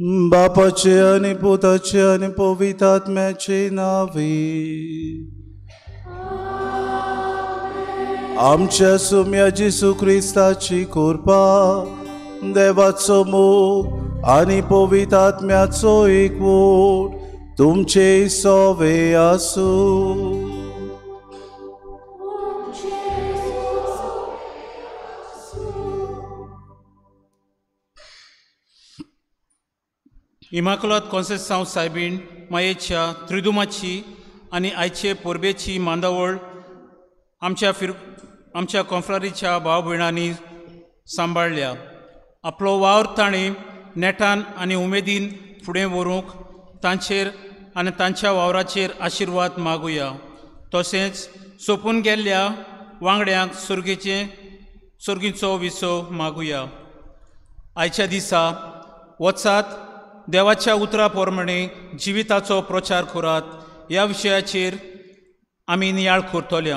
बापाचे आनी पुताचे आनी पवित्र आत्म्याचे नांवे. आमच्या सुम्या जेजू क्रिस्ताची कृपा, देवाचो मोग आनी पवित्र आत्म्याचो एकवट तुमचे सोवे आसूं. इमाकुलात कॉन्सेसांव सायबीण मायेच्या त्रिदुमाची आनी आयचे परबेची मांदावळ आमच्या कोंफ्रारीच्या भाव भयणांनी सांबाळ्ळ्या. आपलो वावर ताणें नेटान आनी उमेदीन फुडें व्हरूंक तांचेर आनी तांच्या वावराचेर आशिर्वाद मागुया. तशेंच सोंपून गेल्ल्या वांगड्यांक सर्गीचो विसव मागुया. आयच्या दिसा वचात, देवाच्या उतरा प्रमाणे जिविताचो प्रचार करात ह्या विशयाचेर आमी नियाळ करतले.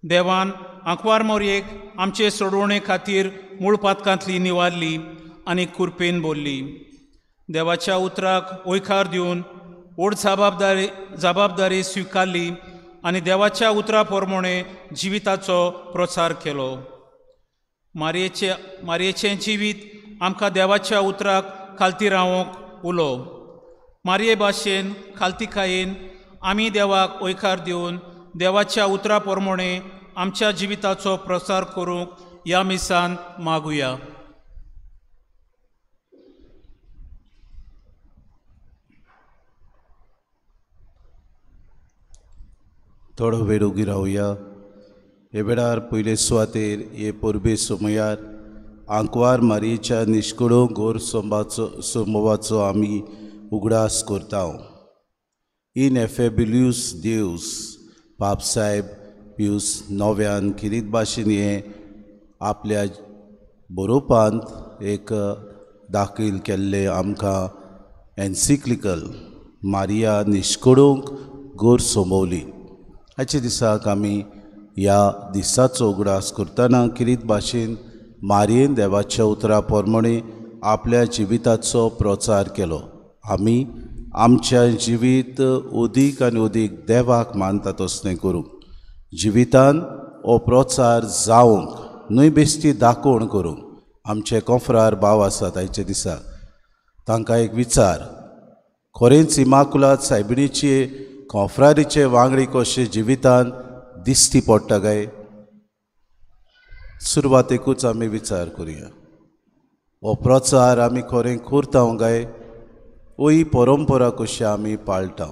देवान आंकवार मोरयेक आमचे सोडवणे खातीर मूळ पातकांतली निवारली आनी कुरपेन बोल्ली. देवाच्या उतराक वयखार दिवन व्हड जबाबदारी स्विकारली आनी देवाच्या उतरा प्रमाणे जिविताचो प्रचार केलो. मारयेचें जिवीत आमकां देवाच्या उतराक खालती रावंक उलो. मारये भाशेन खालतीकायेन आमी देवाक वयखार दिवन देवाच्या उतरा प्रमाणे आमच्या जिविताचो प्रसार करूंक ह्या मिसान मागुया. थोडो वेळ उगी रावया. हे वेळार पयले सुवातेर हे परबे समयार आंकवार मारयेच्या निश्कडो गोर सोमवाचो आमी उगडास करता. इन एफेबिल्यूस देवस बापसाहेब पियूस नव्यान खिरीत भाशेन हें आपल्या बरोवपांत एक दाखील केल्लें आमकां एन्सिक्लिकल मारिया निश्कडूंक गोर सोंबवली. हाचे दिसाक आमी ह्या दिसाचो उगडास करतना किरीत भाशेन मारयेन देवाच्या उतरा प्रमाणे आपल्या जिविताचो प्रचार केलो. आमी आमच्या जिवीत अदीक आनी अदीक देवाक मानता तसलें करूंक, जिवितान हो प्रचार जावंक न्हय बेश्टी दाखोवण करूंक. आमचे कोंफ्रार भाव आसात आयच्या दिसा, तांकां एक विचार, खरेंच इमाकुलात सायबिणीचे कोंफ्रारीचे वांगडी कशे जिवितान दिश्टी पडटा काय? सुरवातेकूच आमी विचार करुया. हो प्रचार आमी खरें करता काय वो ही परंपरा कशी आमी पाळटा?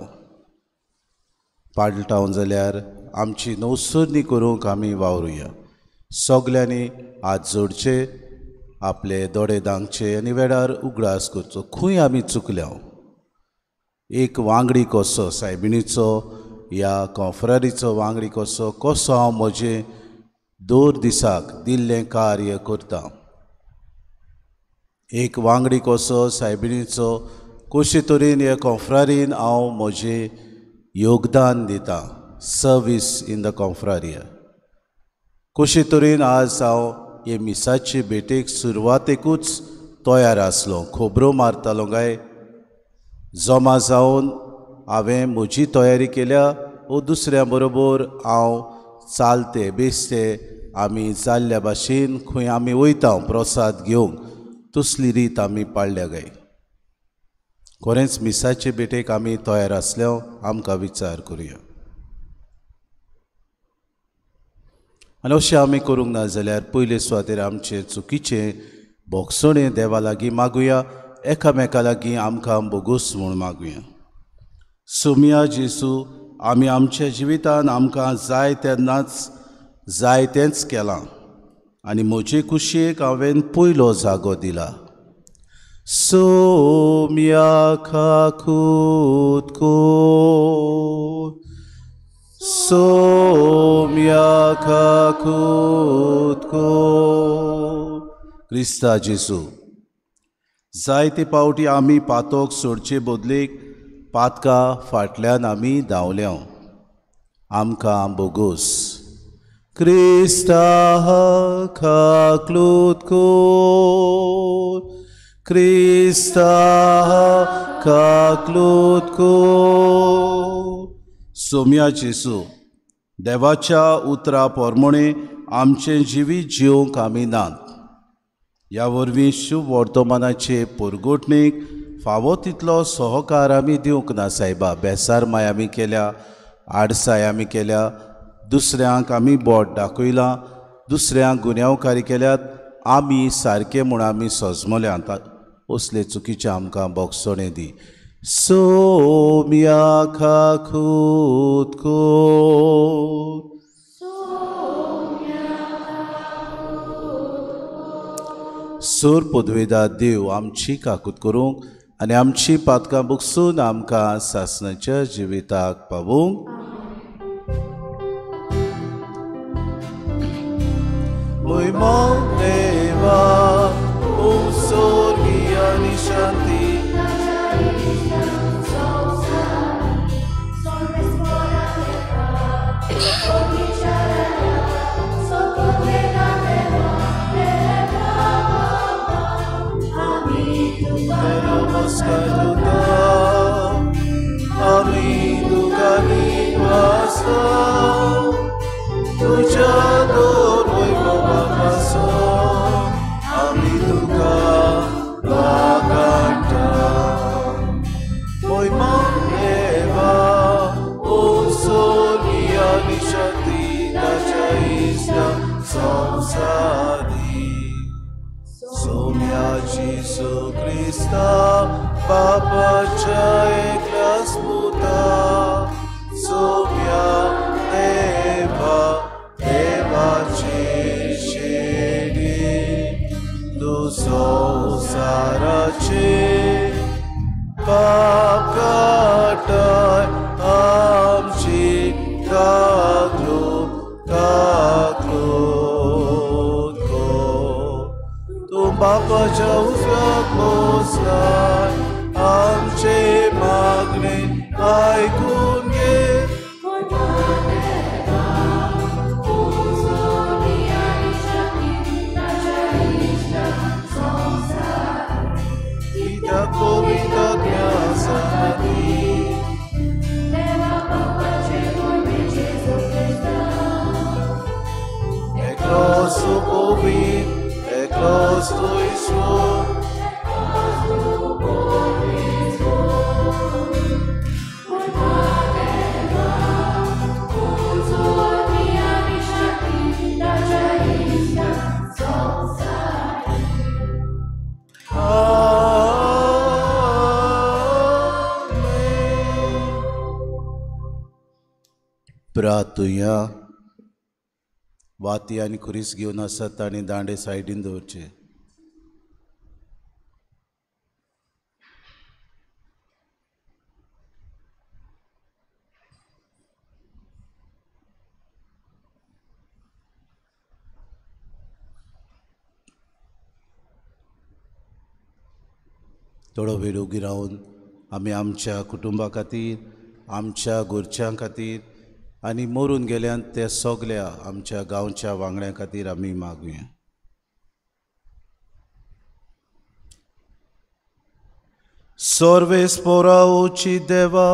पाळटा जाल्यार आमची नवसरणी करूंक आमी वावरुया. सगल्यांनी हात जोडचे, आपले दोळे दांगचे आनी वेळार उगडास करचो खंय आमी चुकल्या. एक वांगडी कसो सायबिणीचो ह्या कोंफ्रारीचो वांगडी कसो कसो हांव म्हजें दर दिसाक दिल्लें कार्य करता. एक वांगडी कसो सायबिणीचो कशे तरेन ह्या कोंफ्रारीन हांव म्हजें योगदान दिता, सर्वीस इन the कोंफ्रारिया. कशे तरेन आज हांव हे मिसाचे भेटेक सुरवातेकूच तयार आसलो, खबरो मारतालो काय जमा जावन हांवें म्हजी तयारी केल्या वो दुसऱ्या बरोबर हांव चालते बेसते आमी जाल्ल्या भाशेन खंय आमी वयता प्रसाद घेवंक तसली रीत आमी पाळ्ळ्या काय? खरेंच मिसाचे भेटेक आमी तयार आसल्या आमकां विचार करुया. आनी अशें आमी करूंक ना जाल्यार पयले सुवातेर आमचें चुकीचें भोगसणें देवा लागीं मागुया, एकामेका लागीं आमकां बोगोस म्हूण मागुया. सोमिया जेजू, आमी आमच्या जिवितान आमकां जाय तेन्नाच जाय तेंच केलां आनी म्हजे कुशेक हांवें पयलो जागो दिला. सोमिया खाकूत कोर, सोमिया खाकूत कोर. क्रिस्ता जेजू, जायते पावटी आमी पातोक सोडचे बदलेक पातका फाटल्यान आमी धांवल्या. आमकां बोगोस. क्रिस्ता खाकलूत कोर, क्रिस्ता काकलूत कोर. सोम्या जेजू, देवाच्या उतरा पोरमोणे आमचें जिवीत जिवंक आमी नात. ह्या वरवीं शुभ वर्तमानाचे पुरगोटणेक फावो तितलो सहकार आमी दिवंक ना सायबा. बेसार माय आमी केल्या, आडसाय आमी केल्या, दुसऱ्यांक आमी बोट दाखयलां, दुसऱ्यांक गुन्यांवकारी केल्यात, आमी सारके म्हूण आमी सजमल्यात. असले चुकीचे आमकां बोगसणें दी. सोम्या काकूत कोर. सोर पदवेदा देव आमची काकूत करूंक आनी आमची पातकां बुकसून आमकां सासणाच्या जिविताक पावूंक. मोहिमा देवा ओम स्वर्गीय आनी शांती. आमी दुकानी वासता तुज्या दोन वैभवा पासो आमी तुका वाकांटा. मोहिमा देवा ओम स्वर्गीय आनी शांती ताच्या इश्टा संवसारी. सोम्या जेजू क्रिस्ता बापाच्या एकल्याच पुता, सोम्या देवा देवाची शेणी, तूं संवसाराचे पाप काडटाय आमची काकलूत काकलूत कोर. तूं बापाच्या उजव्याक बसलाय, आमचे मागणे आयकून घे. कित्याक पवित्र आत्म्या एकलोच तूं पवित्र, एकलोच तूं ईश्वर. प्रातुया वाती आनी खुरीस घेवन आसात तांणी दांडे सायडीन दवरचे. थोडो वेळ उगी रावन आमी आमच्या कुटुंबा खातीर, आमच्या घरच्यां खातीर आनी मरून गेल्यान ते सगल्या आमच्या गांवच्या वांगड्यां खातीर आमी मागुया. सर्वेस पोरावची देवा,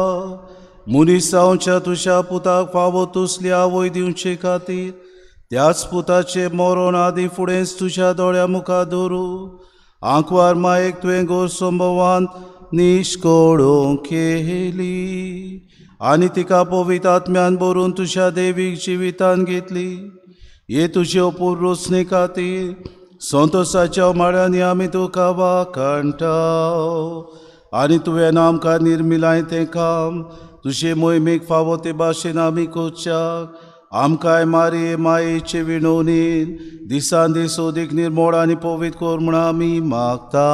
मनीसांच्या तुज्या पुताक फावो तुसली आवय दिवचे खातीर त्याच पुताचे मरण आदी फुडेंच तुज्या दोळ्या मुखार दवरू आंकवार मायेक तुवें गोरसंभवान निश्कोडूंक केली आनी तिका पवित्र आत्म्यान भरून तुज्या देवीक जिवितान घेतली. हे तुजे अपूर्व रोसणे खातीर संतोसाच्या माळ्यांनी आमी तुका वाखाणटा आनी तुवें आमकां निर्मिलाय तें काम तुजे मोहिमेक फावो ते भाशेन आमी करच्याक आमकांय मारये मायेचे विणवणीन दिसान दीस अदीक निर्मोळ आनी पवित्र कर म्हूण आमी मागता.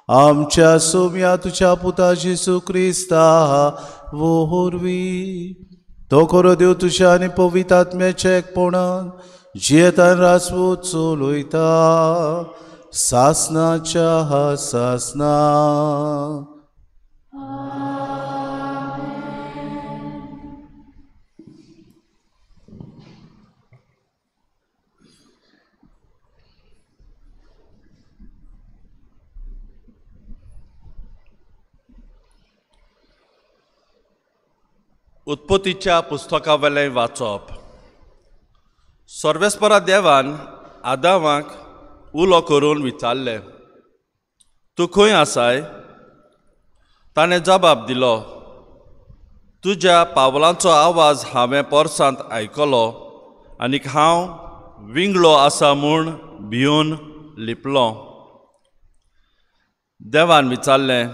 आमच्या सोम्या तुज्या पुता जेजू क्रिस्ता वोरवीं तो खरो देव तुज्या आनी पवित्र आत्म्याच्या एकपणान जियेतान रासवो चलयता सासनाच्या सासना. उत्पत्तीच्या पुस्तका वेलें वाचप. सर्वेस्परा देवान आदावाक उलो करून विचारलें, तूं खंय आसाय? ताणें जबाब दिलो, तुज्या पावलांचो आवाज हांवें पोरसांत आयकलो आनीक हांव विंगळो आसा म्हूण भिवन लिपलो. देवान विचारलें,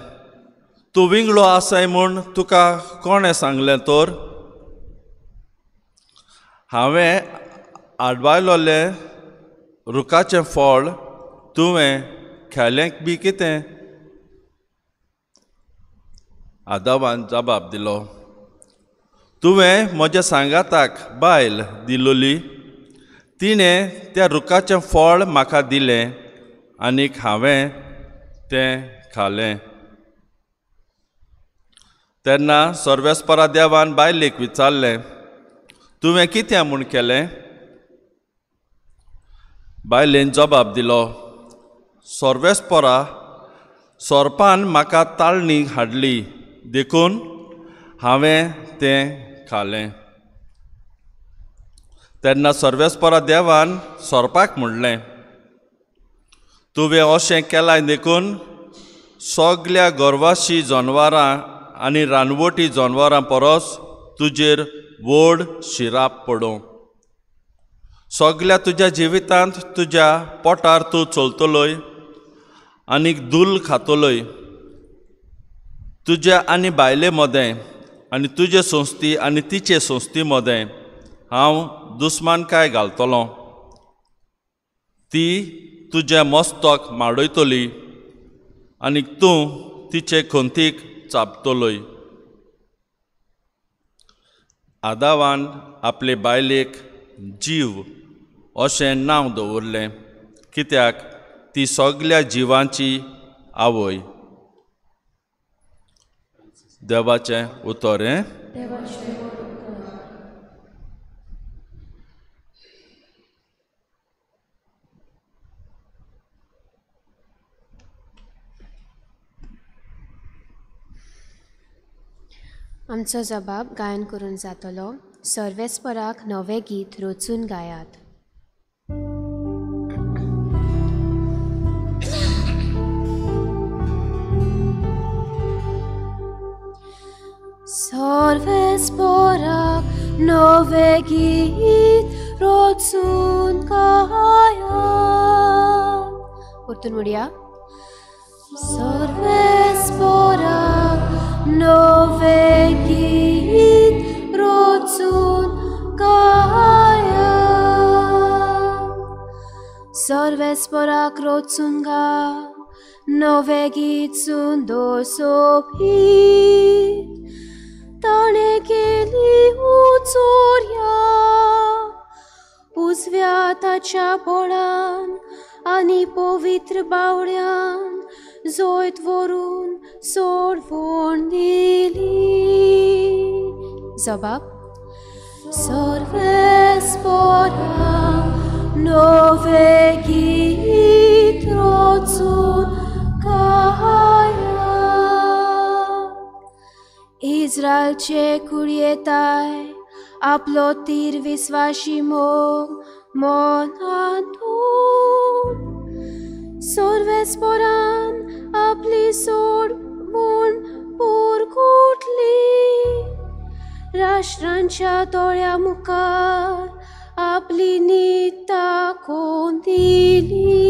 तूं विंगळो आसाय म्हूण तुका कोणें सांगलें तर? हांवें आडवायलोलें रुखाचें फळ तुवें खेलें बी कितें? आदावान जबाब दिलो, तुवें म्हज्या सांगाताक बायल दिलोली, तिणें त्या रुखाचें फळ म्हाका दिलें आनीक हांवें तें खालें. तेन्ना सर्वेस्परा देवान बायलेक विचारलें, तुवें कितें म्हूण केलें? बायलेन जबाब दिलो, सर्वेस्परा सोरपान म्हाका ताळणी हाडली देखून हांवें तें खालें. तेन्ना सर्वेस्परा देवान सोरपाक म्हणलें, तुवें अशें केलां देखून सगल्या गोरवाशी जनवरां आनी रानवटी जनवरां परस तुजेर व्हड शिराप पडूं. सगल्या तुज्या जिवितांत तुज्या पोटार तूं चलतलोय आनीक धूल खातलोय. तुज्या आनी बायले मदें आनी तुजे संस्थी आनी तिचे संस्थी मदें हांव दुस्मानकाय घालतलो. ती तुजें मस्तक माडयतली आनी तूं तिचे खंतीक चाबतलोय. आदावान आपले बायलेक जीव अशें नांव दवरलें, कित्याक ती सगल्या जिवांची आवय. देवाचें उतर हें. आमचो जबाब गायन करून जातलो. सर्वेस्पराक नवें गीत रचून गायात. सर्वेस्पराक नवें गीत रचून गायात. परतून म्हणया, सर्वेस्पराक नवें गीत रचून गायात. सर्वेस्पराक रचून गा नवें गीत सुंदर सोबीत. ताणें केली उचोर्या उजव्या ताच्या बोळान आनी पवित्र बावड्यान जैत व्हरून सोडवण दिली. जबाब, सर्वेस्पराक नवें गीत रचून गायात. इस्रायलचे कुळयेताय आपलो तीर विस्वाशी मोग मनांतून सर्वेस्परान आपली सोडवण पुरकुटली. राष्ट्रांच्या दोळ्या मुखार आपली नीत दाखोवन दिली.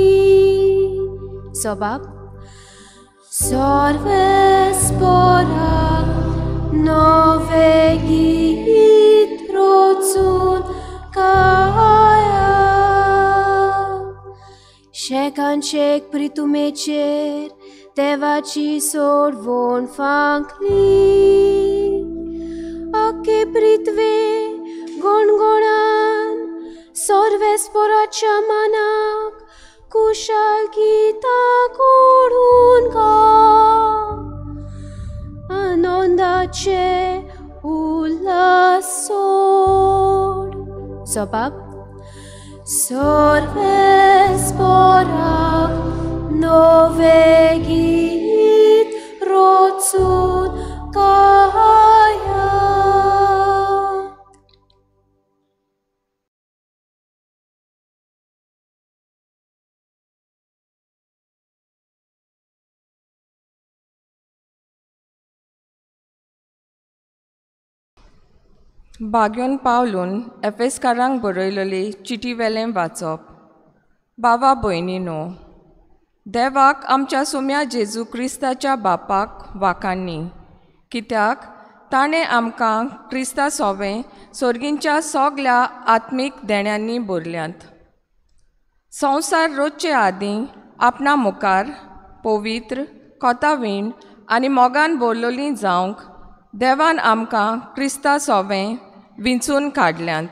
जबाब, सर्वेस्पराक नवें गीत रचून गायात. शेकान शेक प्रितुमेचेर देवाची सोडवण फांकली. आखे पृथ्वे गणगणान सर्वेस्पराच्या मनाक कुशाल गितां करून गा. आनंदाचे उल्हास सोड. जबाब, सर्वेस्पराक नवें गीत रचून गायात. बाग्योन पावलून एफेसकारांक बरयलेली चिटी वेलें वाचप. बाबा भयणीनो, देवाक आमच्या सोम्या जेजू क्रिस्ताच्या बापाक वाखाणनी, कित्याक ताणें आमकां क्रिस्ता सोवें सोर्गींच्या सगल्या आत्मीक देण्यांनी भरल्यांत. संवसार रोजचे आदीं आपणा मुखार पवित्र कोतावीण आनी मोगान भरलोलीं जावंक देवान आमकां क्रिस्ता सोवें विंचून काडल्यांत.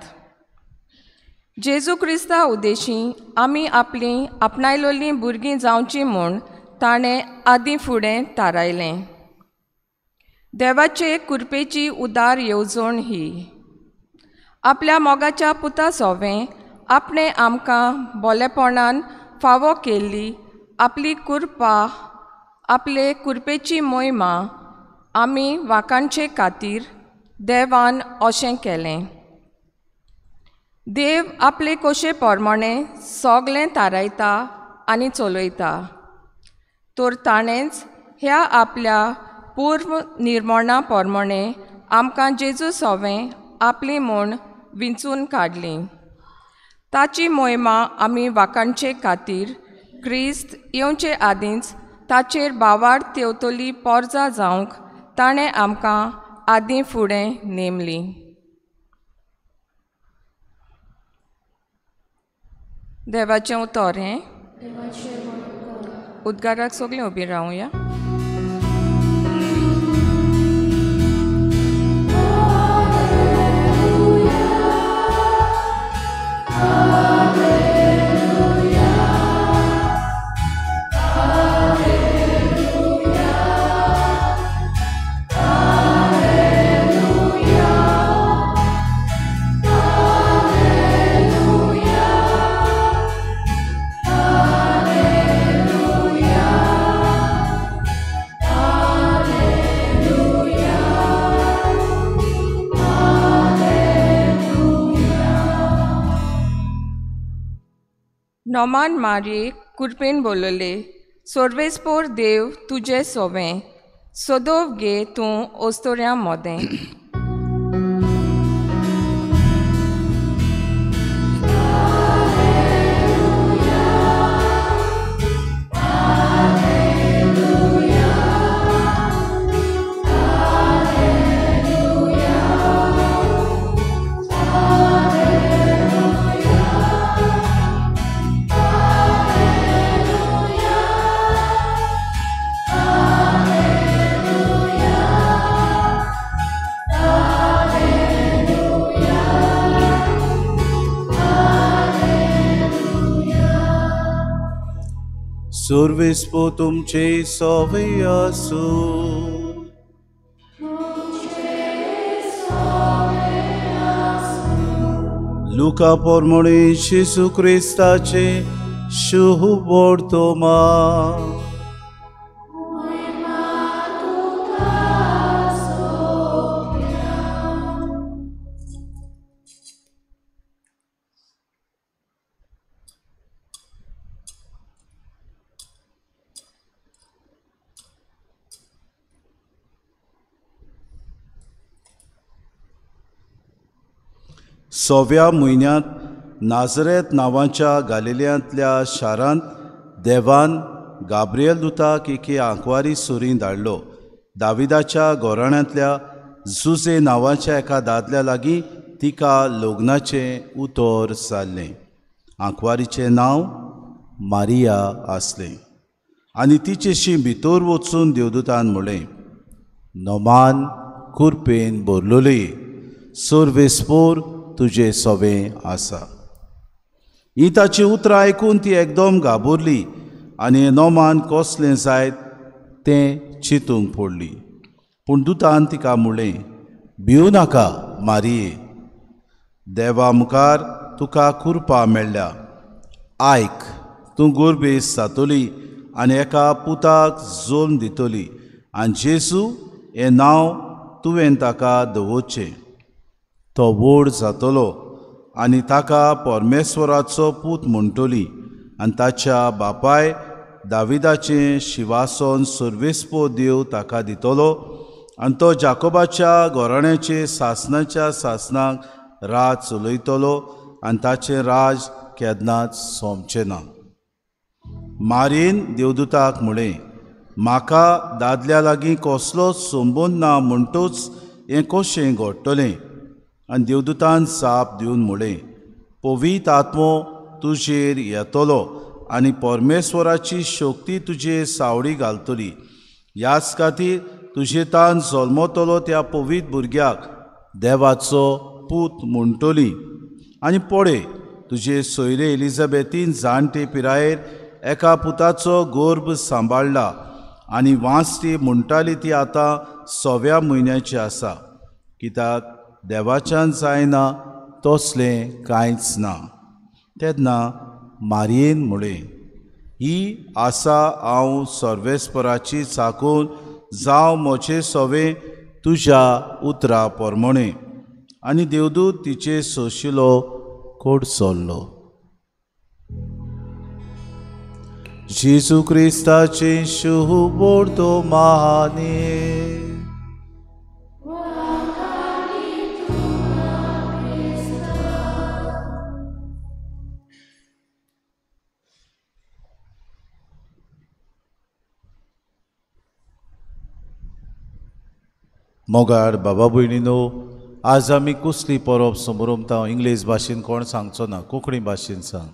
जेजू क्रिस्ता उद्देशी आमी आपलीं आपणायलोलीं भुरगीं जावचीं म्हूण ताणें आदीं फुडें थारायलें. देवाचे कुरपेची उदार येवजण ही. आपल्या मोगाच्या पुता सोवें आपणें आमकां बोलेपणान फावो केल्ली आपली कुरपा, आपले कुरपेची मोहिमा आमी वाखाणचे खातीर देवान अशें केलें. देव आपले कोशे प्रमाणे सगलें थारायता आनी चलयता, तर ताणेंच ह्या आपल्या पूर्व निर्मणा प्रमाणे आमकां जेजू सोवें आपली म्हूण विंचून काडली. ताची मोहिमा आमी वाखाणचे खातीर क्रिस्त येवचे आदींच ताचेर बावार तेवतली पोरजा जावंक ताणें आमकां आदीं फुडें नेमली. देवाचें उतर हें. उद्गाराक सगळीं उबीं रावया. नोमान मारये कुरपेन बोलले, सोर्वेस्पोर देव तुजे सोवें सोदोव गे तूं ओस्तोऱ्यां मोदें. सोर्वेस्पो तुमचे सोवे आसूं. लुका पोरमोणे जेजू क्रिस्ताचे शुभ वर्तमान. सव्या म्हयन्यांत नाजरेत नांवाच्या गालिल्यांतल्या शारांत देवान गाब्रियल दुताक एके आंकवारी सुरी धाडलो. दाविदाच्या घराण्यांतल्या जुजे नांवाच्या एका दादल्या लागीं तिका लग्नाचें उतर जाल्लें. आंकवारीचें नांव मारिया आसलें आनी तिचेशी भितर वचून देवदूतान म्हणलें, नोमान कुरपेन भरलोली, सोर्वेस्पोर तुजे सोवें आसा. ही ताची उतरां आयकून ती एकदम घाबरली आनी नोमान कसलें जायत तें चिंतूंक पडली. पूण दुतान तिका म्हणलें, भिवू नाका मारिये, देवा मुखार तुका कुरपा मेळ्ळ्या. आयक, तूं गोरबेस जातली आनी एका पुताक जल्म दितली आनी जेजू हें नांव तुवें ताका दवरचें. तो व्हड जातलो आनी ताका परमेश्वराचो पूत म्हणटली आनी ताच्या बापाय दाविदाचें शिवासन सर्वेस्पो देव ताका दितलो आनी तो जाकोबाच्या घराण्याचे सासणाच्या सासणाक राज चलयतलो आनी ताचें राज केन्नाच सोंपचें ना. मारयेन देवदूताक म्हळें, म्हाका दादल्या लागीं कसलोच संबंद ना म्हणटूच हें कशें घडटलें? आनी देवदूतान जाप दिवन म्हळें, पवित्र आत्मो तुजेर येतलो आनी परमेश्वराची शक्ती तुजेर सावळी घालतली. ह्याच खातीर तुजे तान जल्मतलो त्या पवित्र भुरग्याक देवाचो पूत म्हणटली. आनी पळय, तुजे सोयरे एलिझाबेथीन जाणटे पिरायेर एका पुताचो गर्भ सांबाळ्ळा आनी वांसटी म्हणटाली ती आतां 6व्या म्हयन्याची आसा. कित्याक देवाच्यान जायना तसलें कांयच ना. तेन्ना मारयेन म्हळें, ही आसा हांव सर्वेस्पराची चाकून, जावं म्हजें सवें तुज्या उतरा प्रमाणें. आनी देवदूत तिचे सोशिलो कोडसल्लो. जेजू क्रिस्ताचे शुभवर्तमाने. मोगाळ बाबा भयणीनो, आज आमी कसली परब समोरमता? इंग्लीश भाशेन कोण सांगचो ना, कोंकणी भाशेन सांग.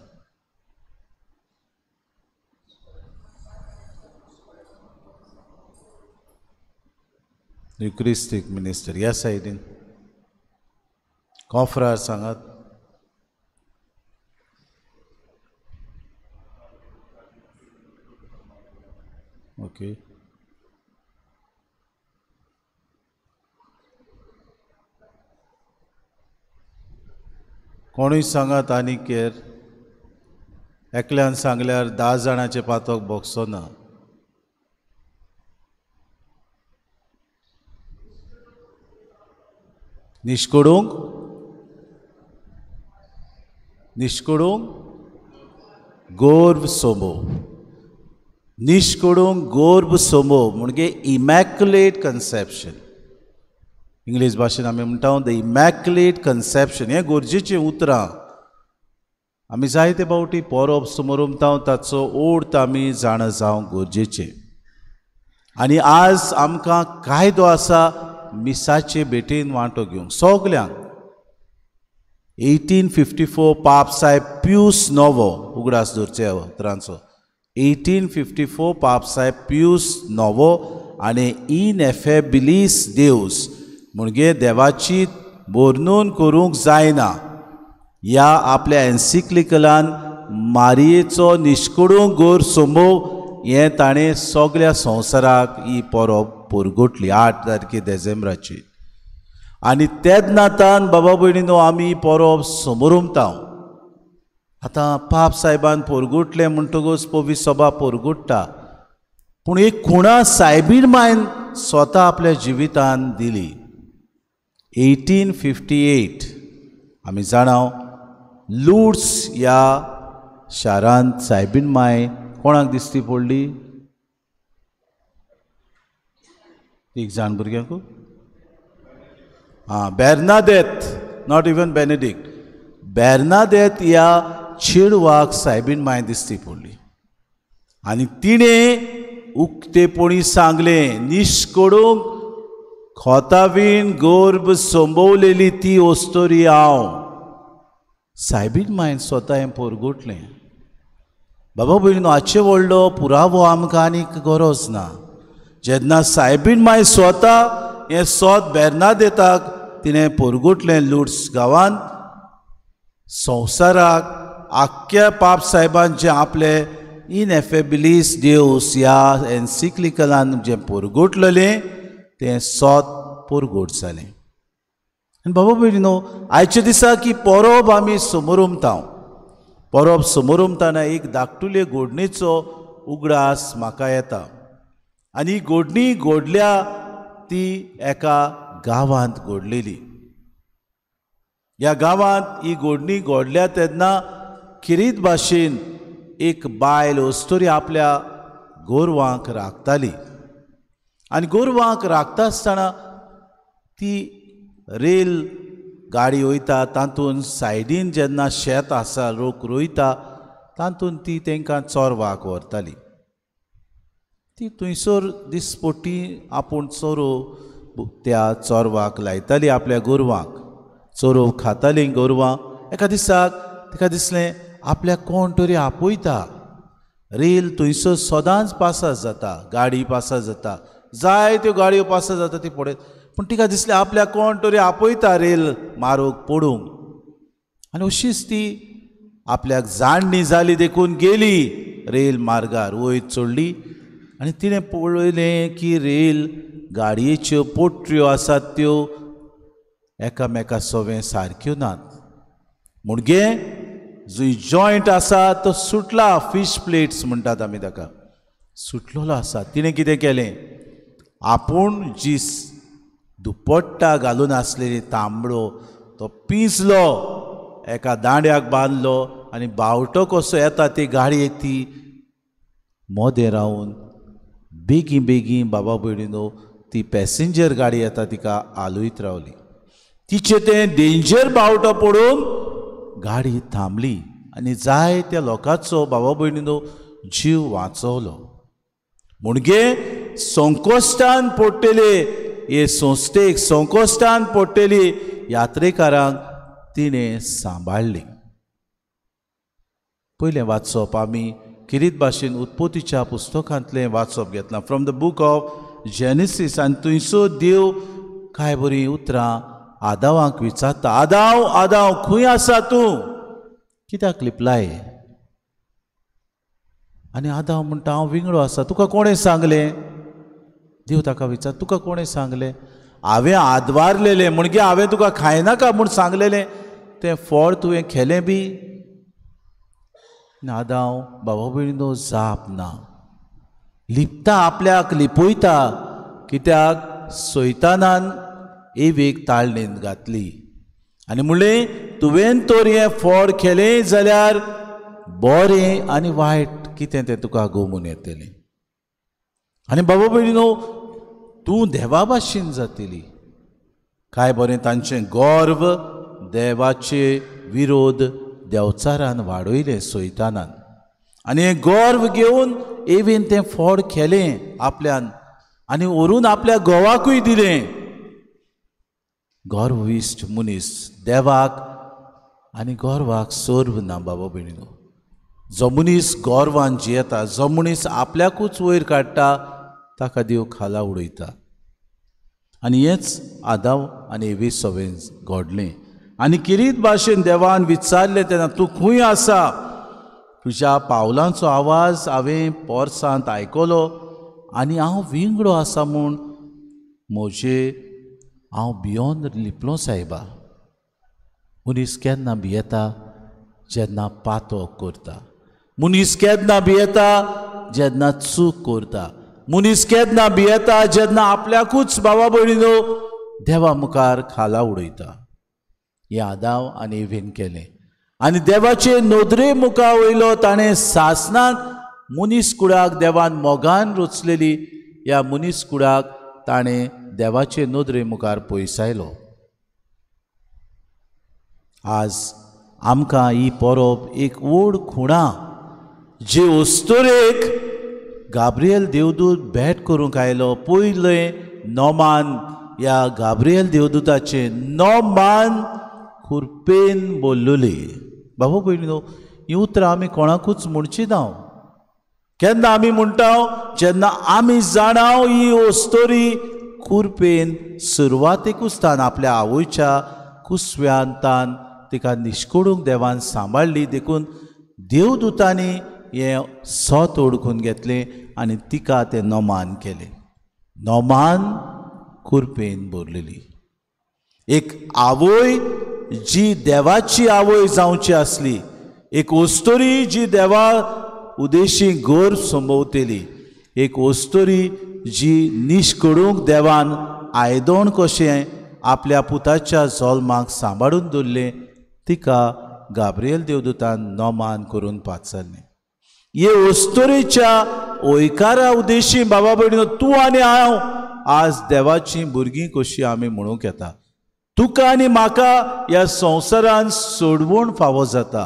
युक्रिस्टीक मिनिस्टर ह्या सायडीन कॉफ्रार सांगात. ओके, कोणूय सांगात आनी केर एकल्यान सांगल्यार 10 जाणांचे पातक भोगचो ना. निश्कोडूंक निश्कोडूंक गर्भ सोंबो, निश्कोडूंक गर्भ सोंबो म्हणजे इमॅक्युलेट कन्सेप्शन. इंग्लीश भाशेन आमी म्हणटा the immaculate conception. हें गरजेचीं उतरां आमी जायते फावटी परब समोरमता ताचो अर्थ आमी जाणा जावंक गरजेचें. आनी आज आमकां कायदो आसा मिसाचे भेटेन वांटो घेवंक सगल्यांक. 1854 पाप साहेब प्यूस नोवो, उगडास दवरचे उतरांचो, 1854 पाप साहेब प्यूस नोवो आनी इनएफेबिलीस देवस म्हणजे देवाची वर्णन करूंक जायना ह्या आपल्या एन्सिक्लिकलान मारयेचो निश्कडूंक गोर सोंबोव हें ताणें सगळ्या संवसाराक ही परब पुरगुटली 8 तारखे देसेंब्राची. आनी तेन्ना तान बाबा भयणीनो आमी परब समोरमता. आतां पाप साहेबान पोरगुटलें म्हणटकूच पवी सभा पोरगुट्टा, पूण एक खुणा सायबीण मायन स्वता आपल्या जिवितान दिली. 1858 आमी जाणाव लुड्स ह्या शारांत सायबीण माय कोणाक दिसती पडली? एक जाण भुरग्यांक, आं, बेर्नादेत, not even Benedict, बेर्नादेत ह्या चेडवाक सायबीण माय दिसती पडली आनी तिणें उक्तेपणी सांगलें, निश्कडूंक खोतावीन गर्भ संभवलेली ती अस्तोरी हांव. सायबीण मायन स्वता हें पोरगुटलें. बाबा भयणीनो, हाचे व्हडलो पुरावो आमकां आनीक गरज ना. जेन्ना सायबीण माय स्वता हें सोद बेर्नादेताक तिणें पोरगुटलें लुड्स गांवांत, संवसाराक आख्ख्या पाप साहेबान जें आपलें इनएफेबिलीस देवस ह्या एन्सिक्लिकलान जें पोरगुटलेलें तें सोद पोरगोट जालें. आनी बाबा भयणीनो, आयच्या दिसा की परब आमी समोरमता, परब समोरमताना एक धाकटुले घोडणेचो उगडास म्हाका येता. आनी ही घोडणी घडल्या ती एका गांवांत घडलेली. ह्या गांवांत ही घोडणी घडल्या तेन्ना खेरीत भाशेन एक बायल अस्तोरी आपल्या गोरवांक राखताली आनी गोरवांक राखता आसतना ती रेल गाडी वयता तातूंत सायडीन जेन्ना शेत आसा लोक रोयता तातूंत ती तांकां चोरवाक व्हरताली. ती थंयसर दिसपट्टी आपूण चोरोव त्या चोरवाक लायताली आपल्या गोरवांक. चोरोव खाताली गोरवां. एका दिसाक तिका दिसलें आपल्याक कोण तरी आपयता. रेल थंयसर सदांच पासार जाता, गाडी पासार जाता, जायत्यो गाडयो पासार जाता ती पळयत. पूण तिका दिसलें आपल्याक कोण तरी आपयता रेल मारूंक पडूंक. आनी अशीच ती आपल्याक जाणणी जाली देखून गेली रेल मार्गार वयर चडली आनी तिणें पळयलें की रेल गाडयेच्यो पोटऱ्यो आसात त्यो एकामेका सवें सारक्यो नात. मुणगे जो जॉयंट आसा तो सुटला, फिश प्लेट्स म्हणटात आमी ताका, सुटलेलो आसा. तिणें कितें केलें, आपूण जी दुपट्टा घालून आसलेली तांबडो तो पिंजलो, एका दांड्याक बांदलो आनी बावटो कसो येता ती गाडयेक ती मोदें रावन बेगीन बेगीन बाबा भयणीनो ती पॅसेंजर गाडी येता तिका हालयत रावली. तिचें तें डेंजर बावटो पडून गाडी थांबली आनी जायत्या लोकांचो बाबा भयणीनो जीव वाचवलो. म्हणगे संकोश्टान पडटले हे संस्थेक, संकोश्टान पडटली यात्रेकारांक तिणें सांबाळ्ळी. पयलें वाचप आमी किरीत भाशेन उत्पत्तीच्या पुस्तकांतलें वाचप घेतलां, from the book of Genesis. आनी थंयसर देव काय बरीं उतरां आदावाक विचारता, आदाव आदाव खंय आसा तूं, कित्याक लिपलाय? आनी आदाव म्हणटा हांव विंगडो आसा, तुका कोणें सांगलें? देव ताका विचार, तुका कोणें सांगलें? हांवें आदवारलेलें म्हणजे हांवें तुका खायनाका म्हूण सांगलेलें तें फळ तुवें खेलें बी? आदाव बाबा भयणीनो जाप ना, लिपता, आपल्याक लिपयता. कित्याक सैतानान एवेक ताळणेन घातली आनी म्हणलें तुवें तर हें फळ खेलें जाल्यार बरें आनी वायट कितें तें तुका गोमून येतलें आनी बाबा भयणीनो तूं देवा भाशेन जातली. काय बरें तांचें गर्व देवाचे विरोध देवचारान वाडयलें सैतानान आनी हें गर्व घेवन एवेन तें फळ खेलें आपल्यान आनी व्हरून आपल्या घोवाकूय दिलें. गर्विश्ट मनीस देवाक आनी गर्वाक सर्व ना बाबा भयणीनो. जो मनीस गर्वान जियेता, जो मनीस आपल्याकूच वयर काडटा ताका देव खाला उडयता. आनी हेंच आदाव आनी एवे सवें घडलें. आनी किरीत भाशेन देवान विचारलें तेन्ना तूं खंय आसा? तुज्या पावलांचो आवाज हांवें पोरसांत आयकलो आनी हांव विंगडो आसा म्हूण म्हजे हांव भियोन लिपलो सायबा. मनीस केन्ना भियेता? जेन्ना पातक करता. मनीस केन्ना भियेता? जेन्ना चूक करता. मनीस केन्ना भियेता? जेन्ना आपल्याकूच बाबा भयणीनो देवा मुखार खाला उडयता. हें आदाव आनी एवेन केलें आनी देवाचे नदरे मुखार वयलो ताणें सासणाक मनीस कुडाक देवान मोगान रचलेली ह्या मनीस कुडाक ताणें देवाचे नदरे मुखार पयसायलो. आज आमकां ही परब एक व्हड खुणा जे अस्तुरेक गाब्रियल देवदूत भेट करूंक आयलो. पयलें नोमान ह्या गाब्रियल देवदूताचें नोमान खुरपेन बोल्लोली. बाबा भयणीनो हीं उतरां आमी कोणाकूच म्हणची ना. केन्ना आमी म्हणटा? जेन्ना आमी जाणाव ही अस्तुरी खुरपेन सुरवातेकूच तान आपल्या आवयच्या कुसव्यान तान तिका निश्कोडूंक देवान सांबाळ्ळी. देखून देवदूतांनी हें सत ओळखून घेतलें आनी तिका तें नोमान केलें. नोमान खुरपेन भरलेली एक आवय जी देवाची आवय जावची आसली, एक अस्तुरी जी देवा उदेशी गर्भ संभवतली, एक अस्तुरी जी निश्कडूंक देवान आयदोण कशें आपल्या पुताच्या जल्माक सांबाळून दवरलें तिका गाब्रियल देवदूतान नोमान करून पाचारलें. हे अस्तुरेच्या ओयकारा उद्देशी बाबा भयणीनो तूं आनी हांव आज देवाचीं भुरगीं कशीं आमी म्हणूंक येता. तुका आनी म्हाका ह्या संवसारान सोडवण फावो जाता.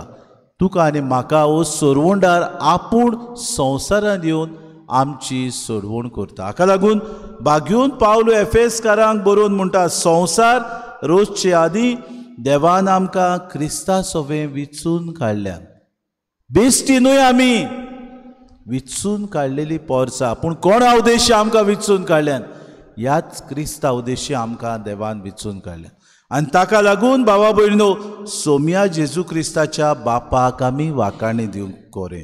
तुका आनी म्हाका हो सोडवणदार आपूण संवसारान येवन आमची सोडवण करता. हाका लागून भाग्यून पावलो एफेसकारांक बरोवन म्हणटा, संवसार रोजचे आदीं देवान आमकां क्रिस्ता सोवें विचून काडल्यान. बेश्टी न्हय आमी विचून काडलेली पोरसां, पूण कोणा उद्देशी आमकां विचून काडल्यान? ह्याच क्रिस्ता उद्देशी आमकां देवान विचून काडल्यान. आनी ताका लागून बाबा भयणीनो सोम्या जेजू क्रिस्ताच्या बापाक आमी वाकाणी दिवंक कोरें,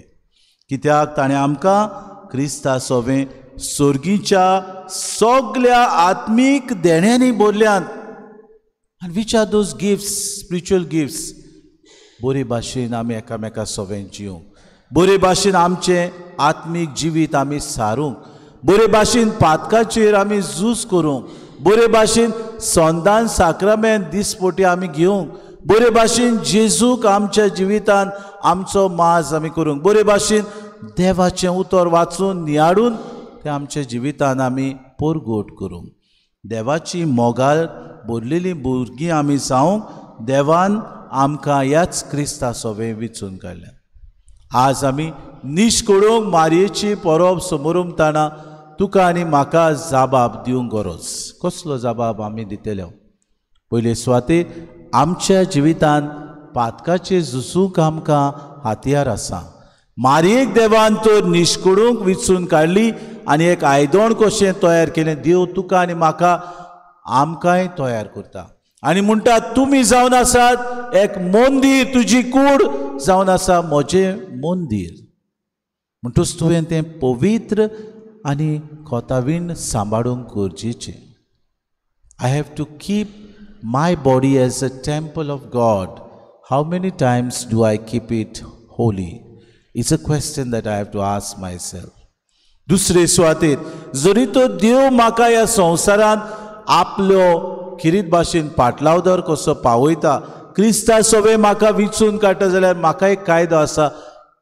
कित्याक ताणें आमकां क्रिस्ता सोवें सोर्गीच्या सगल्या आत्मीक देण्यांनी भरल्यात. आनी which are those gifts, spiritual gifts? बरे भाशेन आमी एकामेका सोवें जिवंक, बरे भाशेन आमचें आत्मीक जिवीत आमी सारूंक, बरे भाशेन पातकाचेर आमी झूज करूंक, बरे भाशेन संदान साक्रामेंत दिसपोटी आमी घेवंक, बरे भाशेन जेजूक आमच्या जिवितान आमचो माज आमी करूंक, बरे भाशेन देवाचें उतर वाचून नियाळून तें आमच्या जिवितान आमी परगोट करूंक. देवाची मोगाल भरलेलीं भुरगीं आमी जावंक देवान आमकां ह्याच क्रिस्ता सोवें विचून काडल्यात. आज आमी निश्कोडूंक मारयेची परब समोरमताना तुका आनी म्हाका जाबाब दिवंक गरज. कसलो जाबाब आमी दितले? पयले सुवातेर आमच्या जिवितान पातकाचेर झुजूंक आमकां हातयार आसा. मारयेक देवान तर निश्कोडूंक विचून काडली आनी एक आयदण कशें तयार केलें. देव तुका आनी म्हाका आमकांय तयार करता आनी म्हणटा, तुमी जावन आसात एक मंदीर, तुजी कूड जावन आसा म्हजें मंदीर. म्हणटूच तुवें तें पवित्र आनी कोतावीण सांबाळूंक गरजेचें. I have to keep my body as a temple of God. How many times do I keep it holy? It's a question that I have to ask myself. दुसरे सुवातेर जरी तो देव म्हाका ह्या संवसारांत आपलो खिरीत भाशेन पाटलावदर कसो पावयता, क्रिस्ता सोवें म्हाका विचून काडटा जाल्यार म्हाका एक कायदो आसा,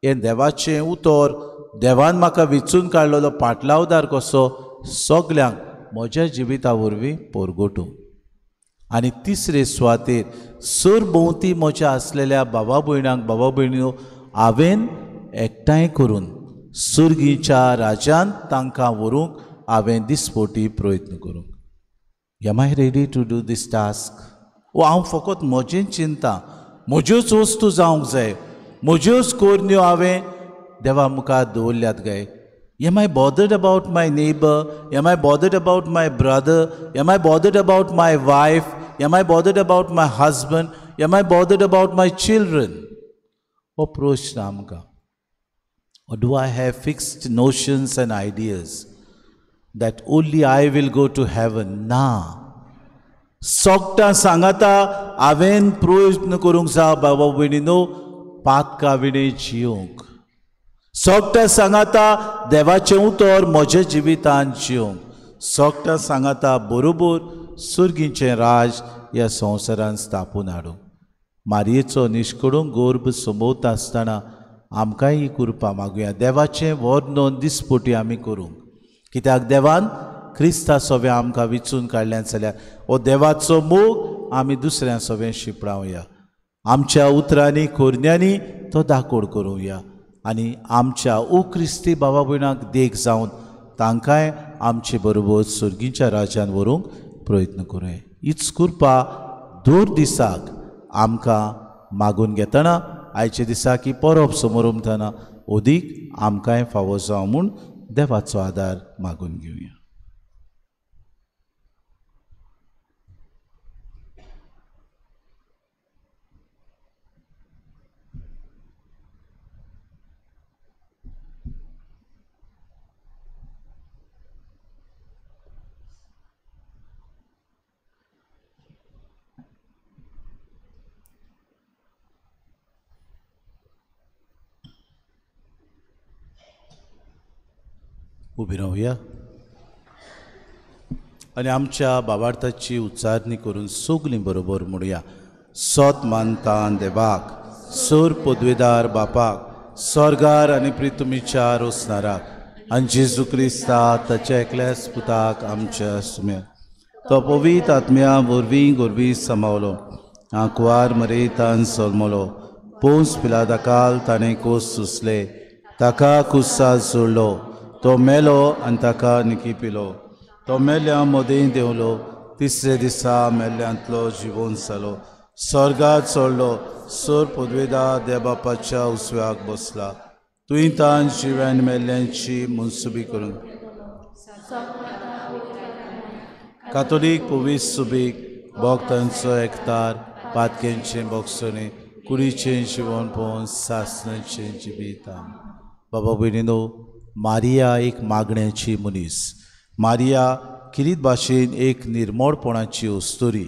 हें देवाचें उतर देवान म्हाका विचून काडलेलो पाटलावदार कसो सगल्यांक म्हज्या जिविता वरवीं परगटूं. आनी तिसरे सुवातेर सरभोंवती म्हज्या आसलेल्या बाबा भयणांक बाबा भयणीनो हांवें एकठांय करून सुर्गीच्या राज्यांत तांकां व्हरूंक हांवें दिसपोटी प्रयत्न करूंक. Am I ready to do this task? ओ हांव फकत म्हजें चिंता, म्हज्योच वस्तू जावंक जाय, म्हज्योच कोरन्यो हांवें देवा मुखार दवरल्यात काय? Am I bothered about my neighbour? Am I bothered about my brother? Am I bothered about my wife? Am I bothered about my husband? Am I bothered about my children? हो प्रश्न आमकां. Or do I have fixed notions and ideas that only I will go to heaven? ना. सोगटां सांगाता हांवें प्रयत्न करूंक जाय बाबा भयणीनो पातका विणे जिवंक. सोगटां सांगाता देवाचें उतर म्हज्या जिवितान जिवंक. सोगटां सांगाता बरोबर सुर्गीचें राज ह्या संवसारान स्थापून हाडूंक. मारयेचो निश्कडूंक गर्भ संभवता आसतना आमकांय ही कृपा मागुया. देवाचें वर्णन दिसपोटी आमी करूंक, कित्याक देवान क्रिस्ता सोवें आमकां विचून काडल्यान जाल्यार हो देवाचो मोग आमी दुसऱ्या सोवें शिंपडावया. आमच्या उतरांनी कोरण्यांनी तो दाकोड करुया आनी आमच्या ओ क्रिस्ती बाबा भयणांक देख जावन तांकांय आमचे बरोबर सुर्गीच्या राज्यान व्हरूंक प्रयत्न करुया. हीच कृपा दर दिसाक आमकां मागून घेतना आयच्या दिसाक ही परब समोरमतना अदीक आमकांय फावो जावं म्हूण देवाचो आदार मागून घेवया. उबी रावया आनी आमच्या बाबार्थाची उच्चारणी करून सगलीं बरोबर म्हणुया. सोत मानता देवाक, सोर पदवेदार बापाक, स्वर्गार आनी प्रितुमीच्या रोसनाराक, आनी जेजू क्रिस्ता ताच्या एकल्याच पुताक आमच्या सुम्या तो पवित्र आत्म्या वरवीं गोरवीं समावलो आंकवार मरेतान सोलमलो पोंस पिलादाकाल ताणें कोस सुसले ताका कुस्सा जोडलो तो मेलो आनी ताका निकी पिलो तो मेल्या मदें देंवलो तिसरे दिसा मेल्ल्यांतलो जिवोन जालो स्वर्गात चडलो सोर पदवेदा देवबापाच्या उसव्याक बसला तुवें तान जिव्यान मेल्ल्यांची मनसुबी करून कातोलीक पवित्र सुबीक भक्तांचो एकतार पातक्यांचें बोगसणें कुडीचें जिवन पळोवन सासणाचें जिवितां. बाबा भयणीनो, मारिया एक मागण्याची मनीस. मारिया किरीत भाशेन एक निर्मोडपणाची अस्तुरी.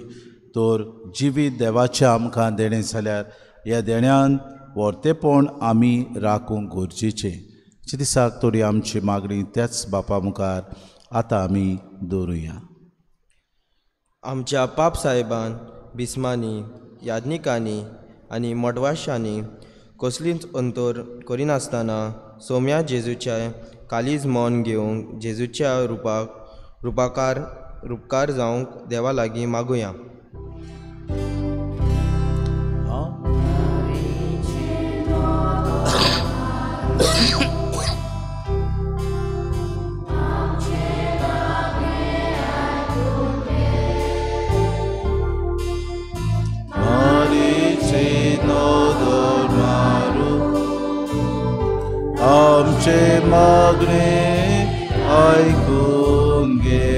तर जिवीत देवाचें आमकां देणें जाल्यार ह्या देण्यान व्हरतेपण आमी राखूंक गरजेचें. जे दिसाक तरी आमची मागणी त्याच बापा मुखार आतां आमी दवरुया. आमच्या पाप साहेबान बिस्मांनी याज्ञिकांनी आनी मठवाशांनी कसलीच अंतर करिनासतना सोम्या जेजूच्या कालीज मन घेवंक जेजूच्या रुपाक रुपाकार रुपकार जावंक देवा लागीं मागुया. आमचे मागणे आयकून घे.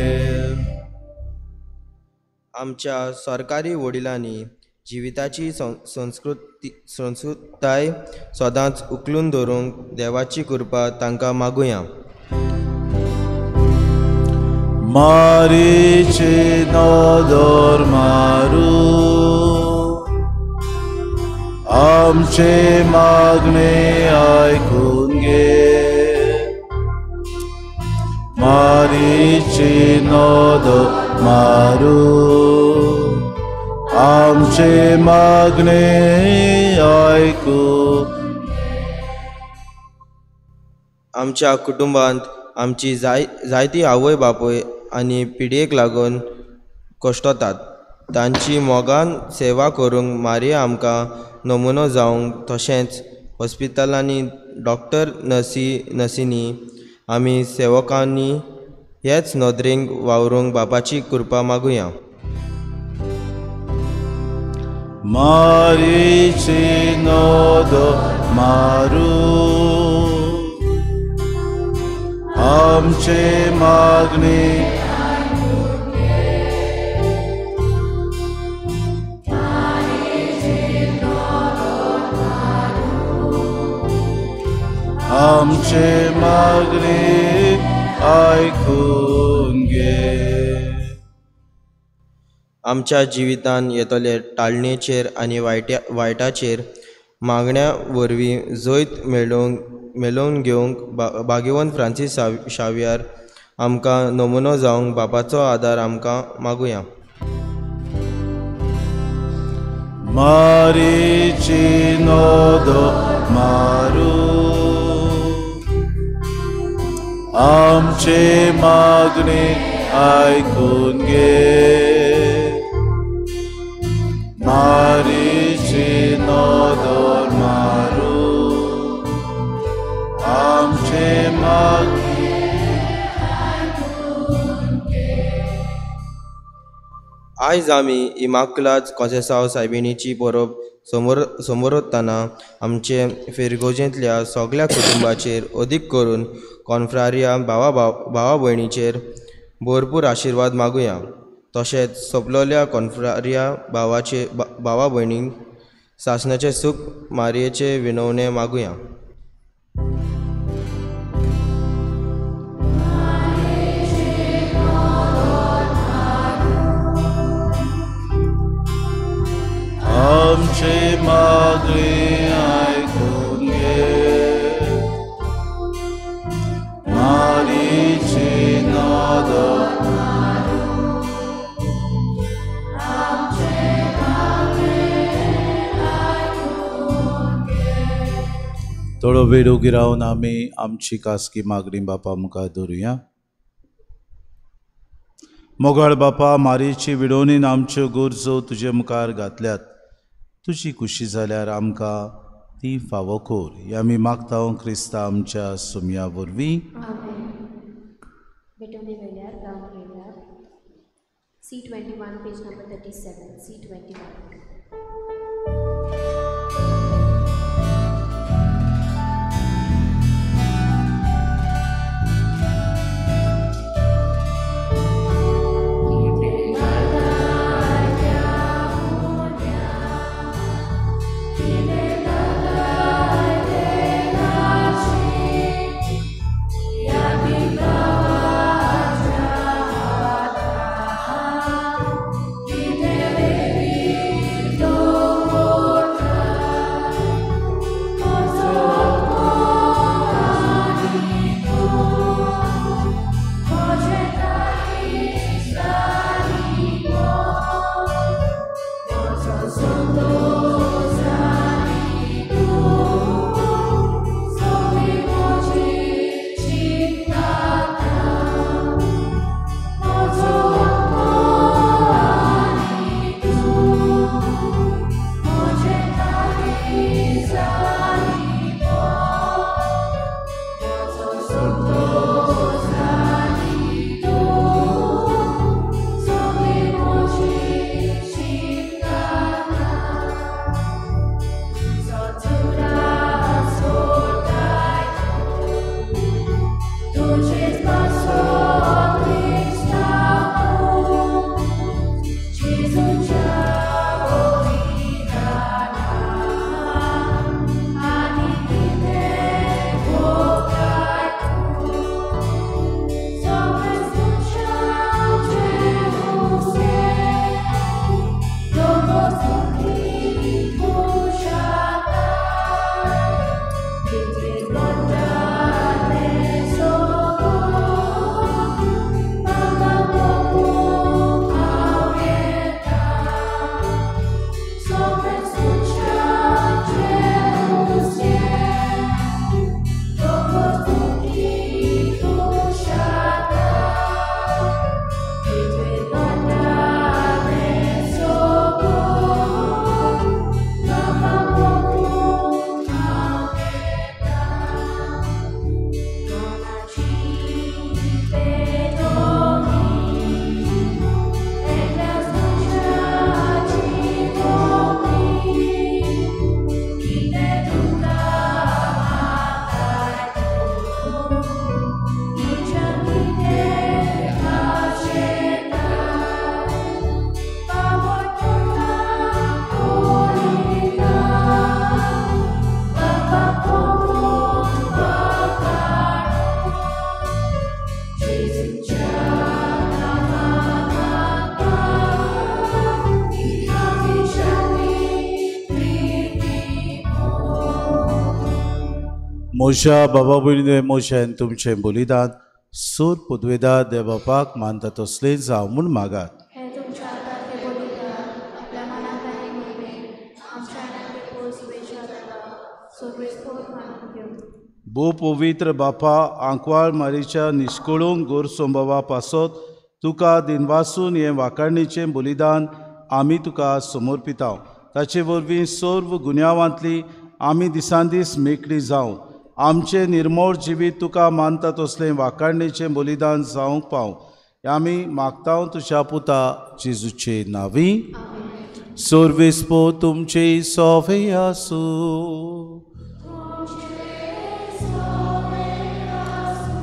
आमच्या सरकारी वडिलांनी जिविताची संस्कृताय सदांच उखलून धरूंक देवाची कृपा तांकां मागुया. मारीचे नदर मारू आमचे मागणे आयकून घे. मारीचे नदर मारू आमचे मागणे आयकून. आमच्या कुटुंबांत आमची जायती आवय बापूय आनी पिढयेक लागून कश्टतात तांची मोगान सेवा करूंक मारिया आमकां नमुनो जावंक तशेंच हॉस्पिटलांनी डॉक्टर नर्सी नर्सींनी आमी सेवकांनी हेच नदरेक वावरूंक बापाची कृपा मागुया. मारीचे नदर मारू आमचे मागणे आमचे मागणे आयकून घे. आमच्या जिवितान येतले टाळणेचेर आनी वायटाचेर मागण्या वरवीं जैत मेळोवन घेवंक भाग्यवंत फ्रांसीस शावियार आमकां नमुनो जावंक बापाचो आदार आमकां मागुया. मारीची नदर मारू आमचे मागणे आयकून घे. मारीची नदर मारू आमचे मागणे आयकून घे. आयज आमी इमाकुलाद कॉन्सेसांव सायबिणीची परब समोरतना आमचे फिरगोजेंतल्या सगल्या कुटुंबाचेर अदीक करून कॉन्फ्रारिया भावा भावा भयणीचेर भरपूर आशिर्वाद मागुया. तशेंच सोंपलोल्या कॉन्फ्रारिया भावाचे भावा भयणींक सासणाचें सूख मारयेचे विनवणें मागुया. आमचे मागणे आयकून घे. मारीची नदर थोडो वेळ उगी रावन आमी आमची खासगी मागणी बापा मुखार दवरुया. मोगाळ बापा, मारीची विडोवणीन आमच्यो गरजो तुजे मुखार घातल्यात. तुजी खुशी जाल्यार आमकां ती फावो कर. हे आमी मागता क्रिस्ता आमच्या सुमया वरवीं. C21, page number 37, C21. मोशा बाबा भयणीन मोशान तुमचें बलिदान सूर पुदवेदार देवबापाक मानता तसलें जावं म्हूण मागात. भो पवित्र बापा, आंकवाळ मारीच्या निश्कळूंक गोरसोंबावा पासत तुका दिनवासून हें वाखाणीचें बलिदान आमी तुका समर्पितांव. ताचे वरवीं सर्व गुन्यांवांतली आमी दिसान दीस मेकळी जावं आमचें निर्मोळ जिवीत तुका मानता तसलें वाखाणीचें बलिदान जावंक पावं. आमी मागता तुज्या पुता जेजूचे नांवी. सर्वेस्पो तुमचे सोवे आसूं.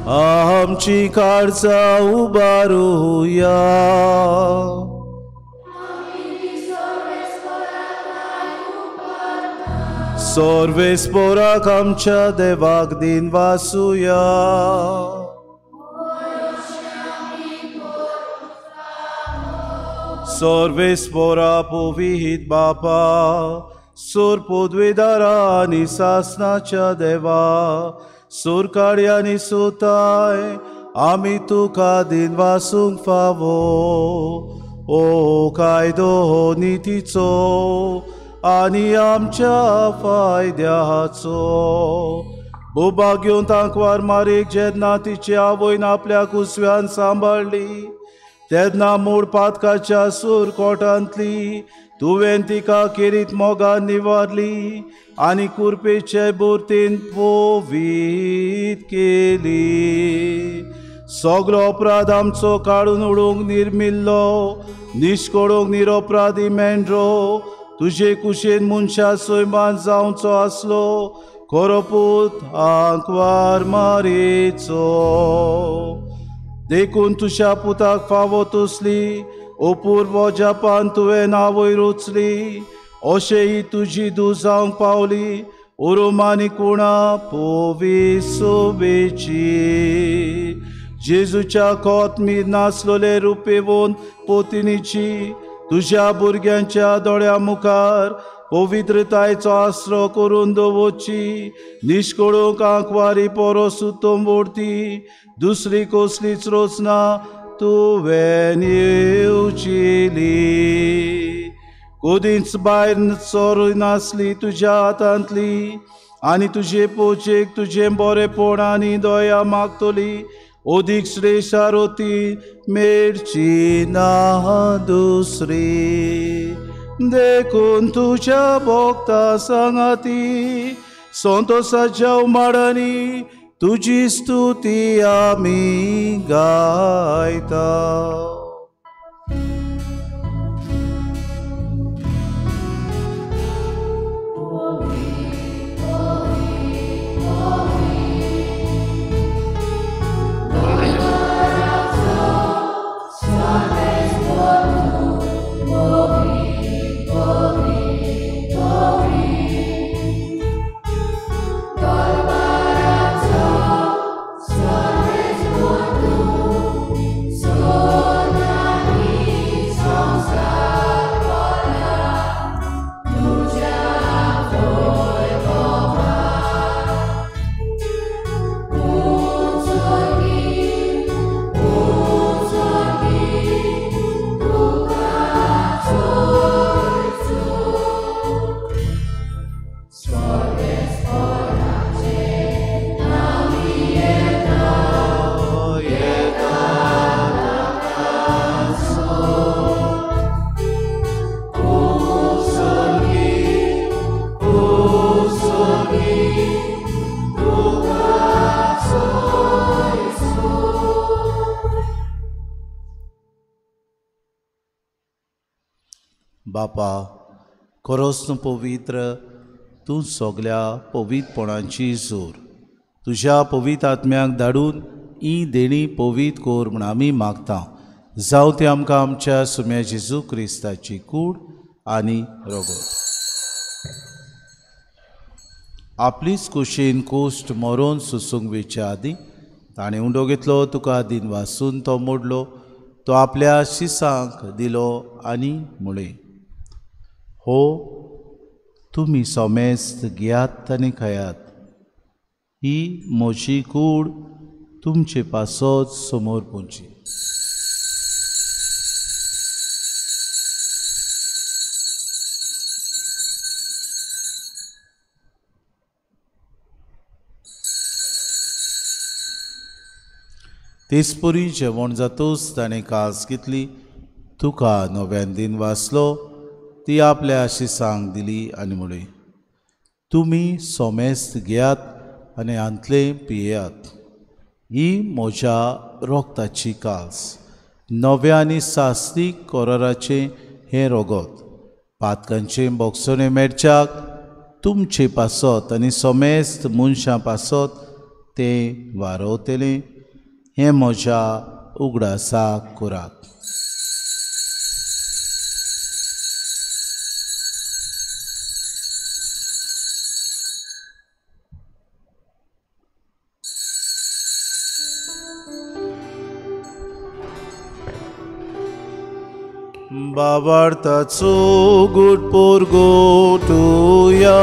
आमची काळजां उबारुया. सर्वेस्पोराक आमच्या देवाक दिनवासुया. सर्वेस्पोरा पवित्र बापा, सूर पदवीदारा आनी सासनाच्या देवा, सूर आनी सुताय आमी तुका दिनवासूंक फावो. ओ कायदो हो नितीचो आनी आमच्या फायद्याचो. बोबा घेवन तांकवार मारीक जेन्ना तिची आवयन आपल्या कुसव्यान सांबाळ्ळी तेन्ना मूळ पातकाच्या सुरकोटांतली तुवें तिका खेरीत मोगान निवारली आनी कुरपेचे बुर्तीन पवीत केली. सगलो अपराध आमचो काडून उडोवंक निर्मिल्लो निश्कोडूंक निरपराधी मेंढरो तुजे कुशेन मनशा सैमान जावचो आसलो खरो पूत आंकवार मारीचो. देखून तुज्या पुताक फावो तसली अपूर्व जपान तुवें आवय रोचली अशें ही तुजी धूव जावंक पावली उरूम आनी कुणा पोवी सोबेची. जेजूच्या खोत मीर नासलोले रुपेवन पोतिनीची तुज्या भुरग्यांच्या दोळ्या मुखार पवित्रतायेचो आसरो करून दवरची निश्कोडूंक आंकवारी पोरोस उत्तम वोडती दुसरी कसलीच रचना तुवें येवचिली. कदींच भायर सर नासली तुज्या हातांतली आनी तुजे पोचेक तुजें बरेपण आनी दया मागतली अदीक श्रेश्ठ आरती मेळची ना दुसरी. देखून तुज्या भोगता सांगाती संतोसाच्या उमाळांनी तुजी स्तुती आमी गायता. बापा खरोच तूं पवित्र, तूं सगल्या पवित्रपणाची जोर. तुज्या पवित्र आत्म्याक धाडून ही देणी पवित्र कर म्हूण आमी मागता. जावं ती आमकां आमच्या सुम्या जेजू क्रिस्ताची कूड आनी रगत. आपलीच कुशीन कोश्ट मरोन सुसूंक वेच्या आदीं ताणें उंडो घेतलो, तुका दिन वासून तो मोडलो, तो आपल्या शिसांक दिलो आनी म्हळें, हो तुमी सोमेस्त घेयात आनी खायात, ही म्हजी कूड तुमचे पासत समोर पोवची. तेचपरी जेवण जातूच ताणें कास घेतली, तुका नव्यान दिन वाचलो, ती आपल्या शिसांक दिली आनी म्हळें, तुमी सोमेस्त घेयात आनी हांतलें पियेयात, ही म्हज्या रोगताची कास, नव्या आनी सास्तीक कराराचें हें रगत, पातकांचें बोगसणें मेळच्याक तुमचे पासत आनी सोमेस्त मनशां पासत तें वारवतलें, हें म्हज्या उगडासाक करात. बाबार्थाचो गुड पोरगोटुया.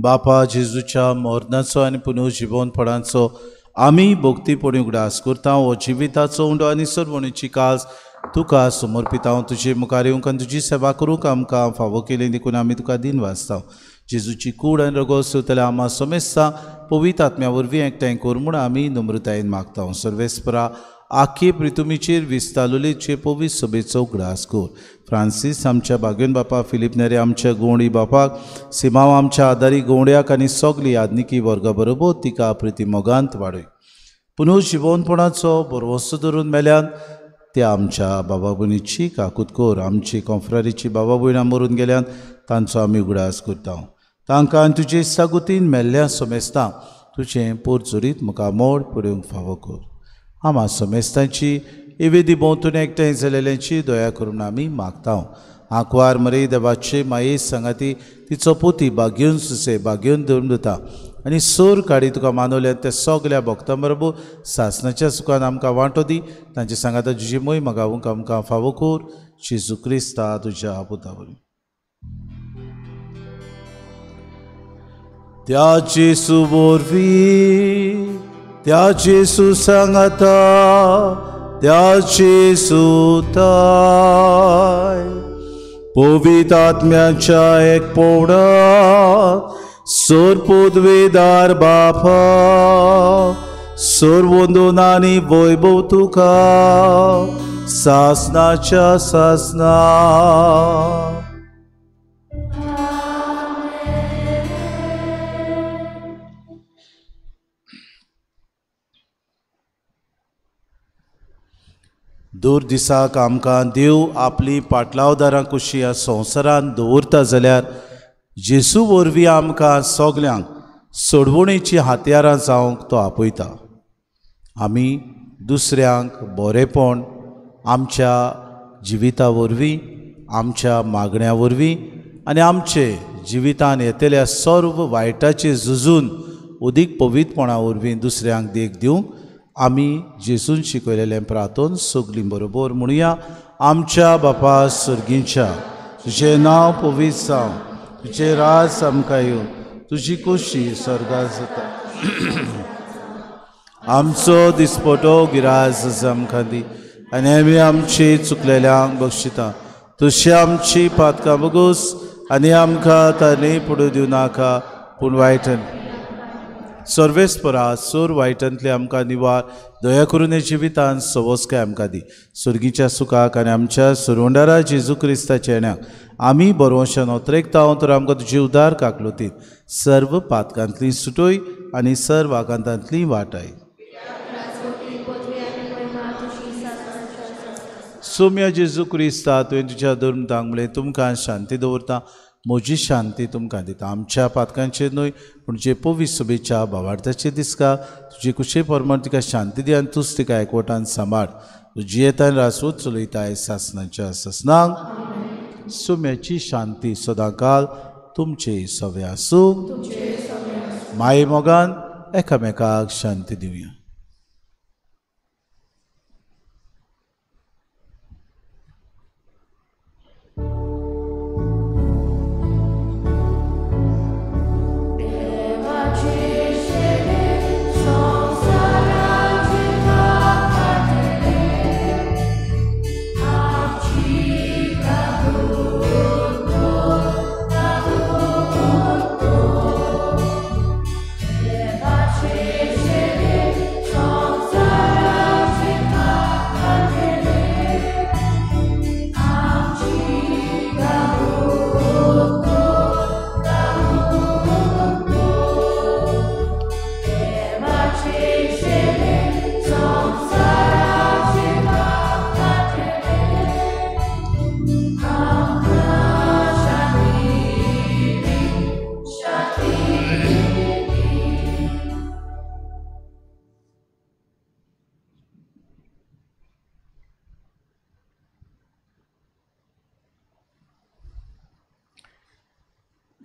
बापा जेजूच्या मरणाचो आनी पुनर्जिवनपणाचो आमी भक्तीपणी उगडास करता. हो जिविताचो उंडो आनी सरवणीची कास तुका समर्पिता. तुजे मुखार येवंक आनी तुजी सेवा करूंक आमकां फावो केली देखून आमी तुका दिन वाचता. जेजूची कूड आनी रगत सोदतल्या आमा समेस्ता पवित्र आत्म्या वरवीं एकठांय कर म्हूण आमी नम्रतायेन मागता. सर्वेस्परा आखी प्रितुमीचेर विस्तालोलेचे पवित्र सभेचो उगडास कर. फ्रांसीस आमच्या बागेन बापा, फिलीप नेरे आमच्या गोवणी बापाक, सिमांव आमच्या आदारी गोवड्याक आनी सगली आदनिकी वर्गा बरोबर तिका प्रिती मोगांत वाडय. पुनर्जिवनपणाचो भरवंसो धरून मेल्यान त्या आमच्या बाबा भयणीची काकूत कर. आमची कोंफ्रारीची बाबा भयणां मरून गेल्यान तांचो आमी उगडास करता. तांकां तुजे सागुतीन मेल्ल्या समेस्तां तुजें पोरचोरीत मुखामोड पळोवंक फावो कर. आमा समेस्तांची इवेदी भोंवतणी एकठांय जालेल्यांची दया करून आमी मागता. आंकवार मरे देवाचे माये सांगाती तिचो पोती बागेवन सुसे बागेवन धरून दिता आनी सोर काडी तुका मानवल्या त्या सगल्या भक्तां बरोबर सासणाच्या सुखान आमकां वांटो दी. तांचे सांगाता तुजी मोय मागावंक आमकां फावो कर. जेजू क्रिस्ता तुज्या पुता वरवीं. त्या जेजू वरवीं, त्या जेजू सांगाता, त्या जेजू ताय पवित्र आत्म्याच्या एक पोवडात सोर पदवेदार बापा सोर वंदून आनी वैभव तुका सासनाच्या सासना. दूर दिसाक आमकां देव आपली पाटलावदारां कुशी ह्या संवसारांत दवरता जाल्यार जेजू वरवीं आमकां सगल्यांक सोडवणेची हातयारां जावंक तो आपयता. आमी दुसऱ्यांक बरेंपण आमच्या जिविता वरवीं, आमच्या मागण्या वरवीं आनी आमचे जिवितान येतल्या सर्व वायटाचे झुजून अदीक पवित्रपणा वरवीं दुसऱ्यांक देख दिवंक आमी जेजून शिकयलेलें प्रार्थन सगलीं बरोबर म्हणुया. आमच्या बापा सर्गींच्या, तुजें नांव पवित्र जावं, तुजें राज आमकां येवं, तुजी कुशी स्वर्गार जाता. आमचो दिसपटो गिराज आमकां दी आनी आमी आमची चुकलेल्यांक बक्षिता, तशी आमची पातकां बगूस आनी आमकां तांणी पुडू दिवं नाका, पूण वायटन सर्वेस्परा सोर वायटांतले आमकां निवार. दया करून हे जिवितान सवस्काय आमकां दी. सुर्गीच्या सुखाक आनी आमच्या सुरवंडारा जेजू क्रिस्ताच्या येण्याक आमी बरोवशान ओतरेकता तर आमकां तुजी उदार काकलुतीत सर्व पातकांतली सुटोय आनी सर्व आकांतांतली वाटाय. सोम्या जेजू क्रिस्ता तुवें तुज्या धर्मतांक म्हणलें तुमकां शांती दवरता, म्हजी शांती तुमकां दिता. आमच्या पातकांचेर न्हय पूण जे पवित्र सभेच्या भावार्थाचेर दिसका तुजे कुशे प्रमाण तिका शांती दी आनी तूंच तिका एकवटान सांबाळ. तूं जियेतान रासवत चलयताय सासणाच्या सासणाक. सुम्याची शांती सदांकाल तुमचे सवे आसूं. माये मोगान एकामेकाक शांती दिवया.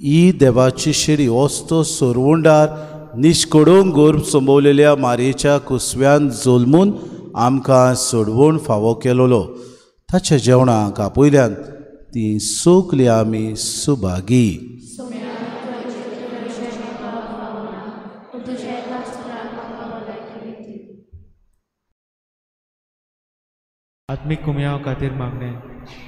ही देवाची शिरी वस्तो सोरवंडार निष्कडोंग गोर्भ संभवलेल्या मारयेच्या कुसव्यान जल्मून आमकां सोडवण फावो केलोलो. ताच्या जेवणाक आपयल्यान ती सोकली आमी सुभागी. आत्मीक कुमयांव खातीर मागणें.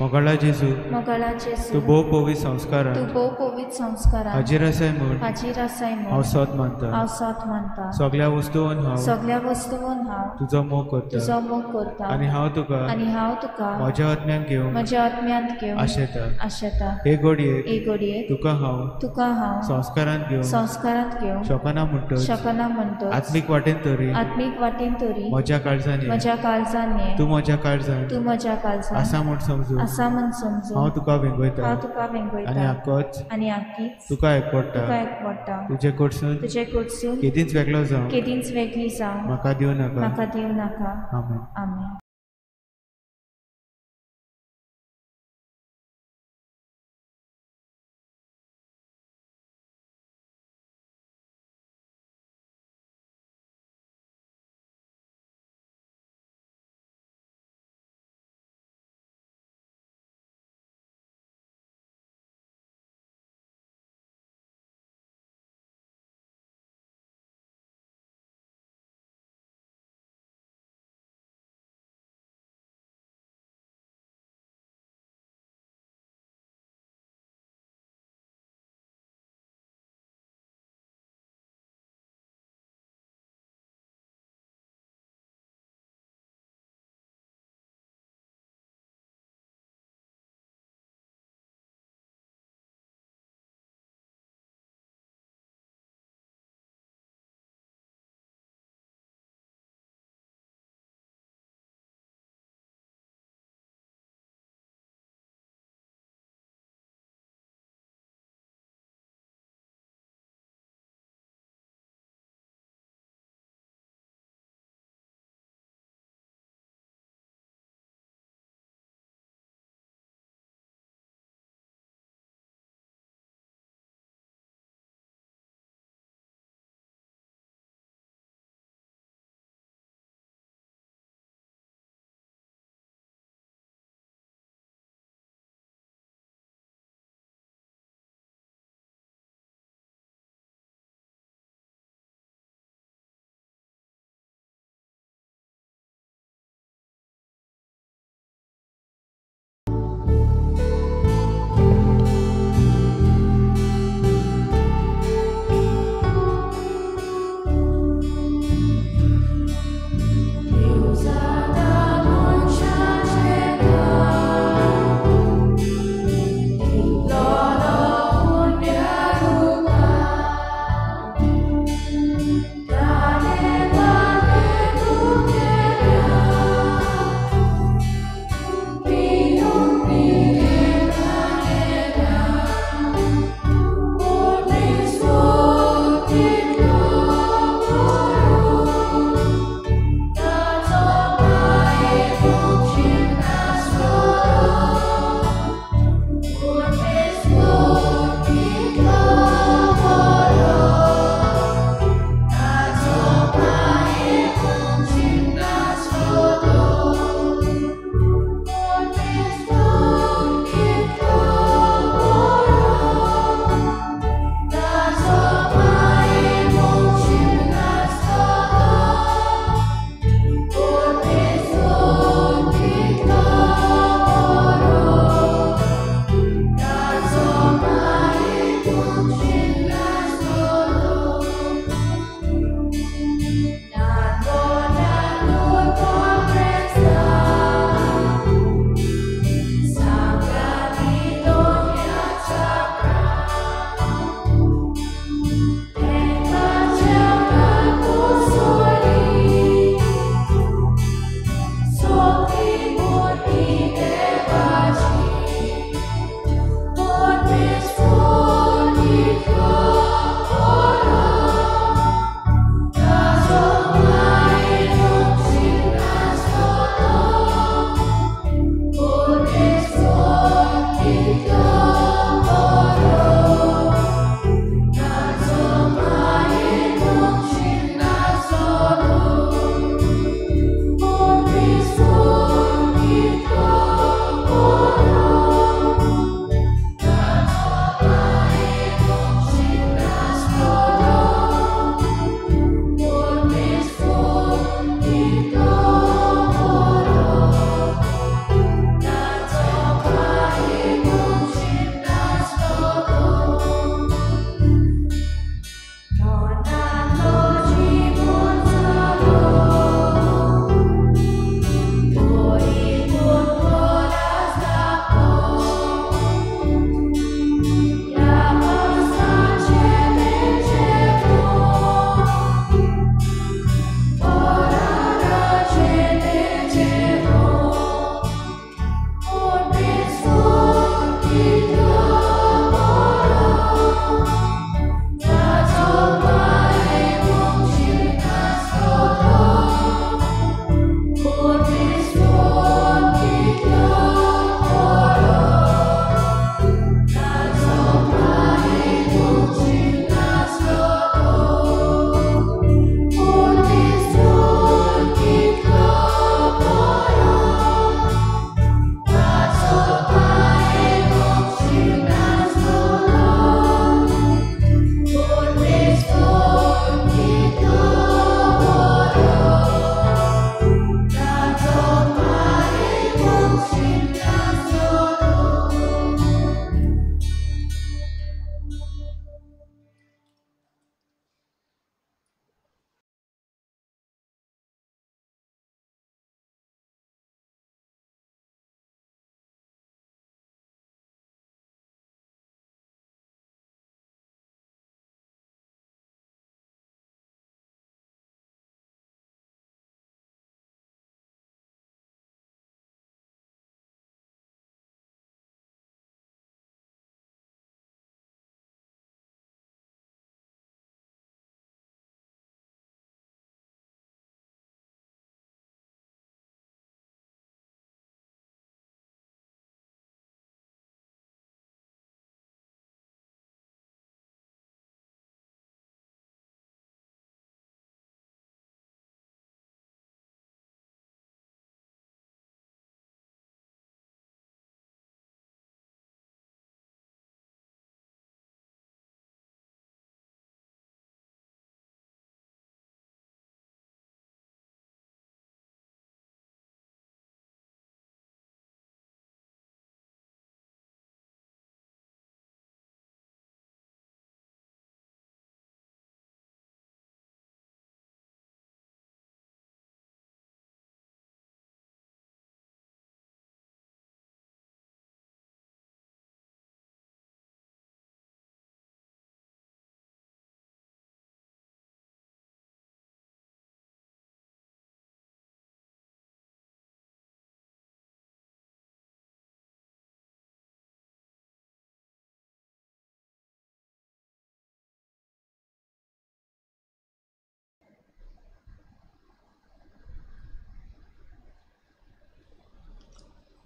मोगाळा जेजू, मोगाळा जेजू, तूं भोव पवित्र संस्कारान, तूं भोव पवित्र संस्कारान हाजीर आसाय म्हूण, हाजीर आसाय म्हूण हांव सत मानता, हांव सत मानता. सगल्या वस्तून हांव, सगल्या वस्तून हांव तुजो मोग करता, तुजो मोग करता. आनी हांव तुका, आनी हांव तुका म्हज्या आत्म्यान घेवंक, म्हज्या आत्म्यांत घेवंक आशेता, आशेता. हे घडयेक, हे घडयेक तुका हांव, तुका हांव संस्कारांत घेवंक, संस्कारांत घेवंक शकना म्हणटच, शकना म्हणटच, आत्मीक वाटेन तरी, आत्मीक वाटेन तरी म्हज्या काळजान ये, म्हज्या काळजान ये, तूं म्हज्या काळजान, तूं म्हज्या काळजान आसा म्हूण समजून, आसा म्हूण समजून, हांव तुका वेंगयता, हांव तुका वेंगयता, आनी आकोच, आनी आकीच तुका एकवडटा, तुका एकवडटा. तुजे कडसून, तुजे कडसून केदींच वेगळो जावं, केदींच वेगळी जावं म्हाका दिवं नाका, म्हाका दिवं नाका. आमेन. आमेन.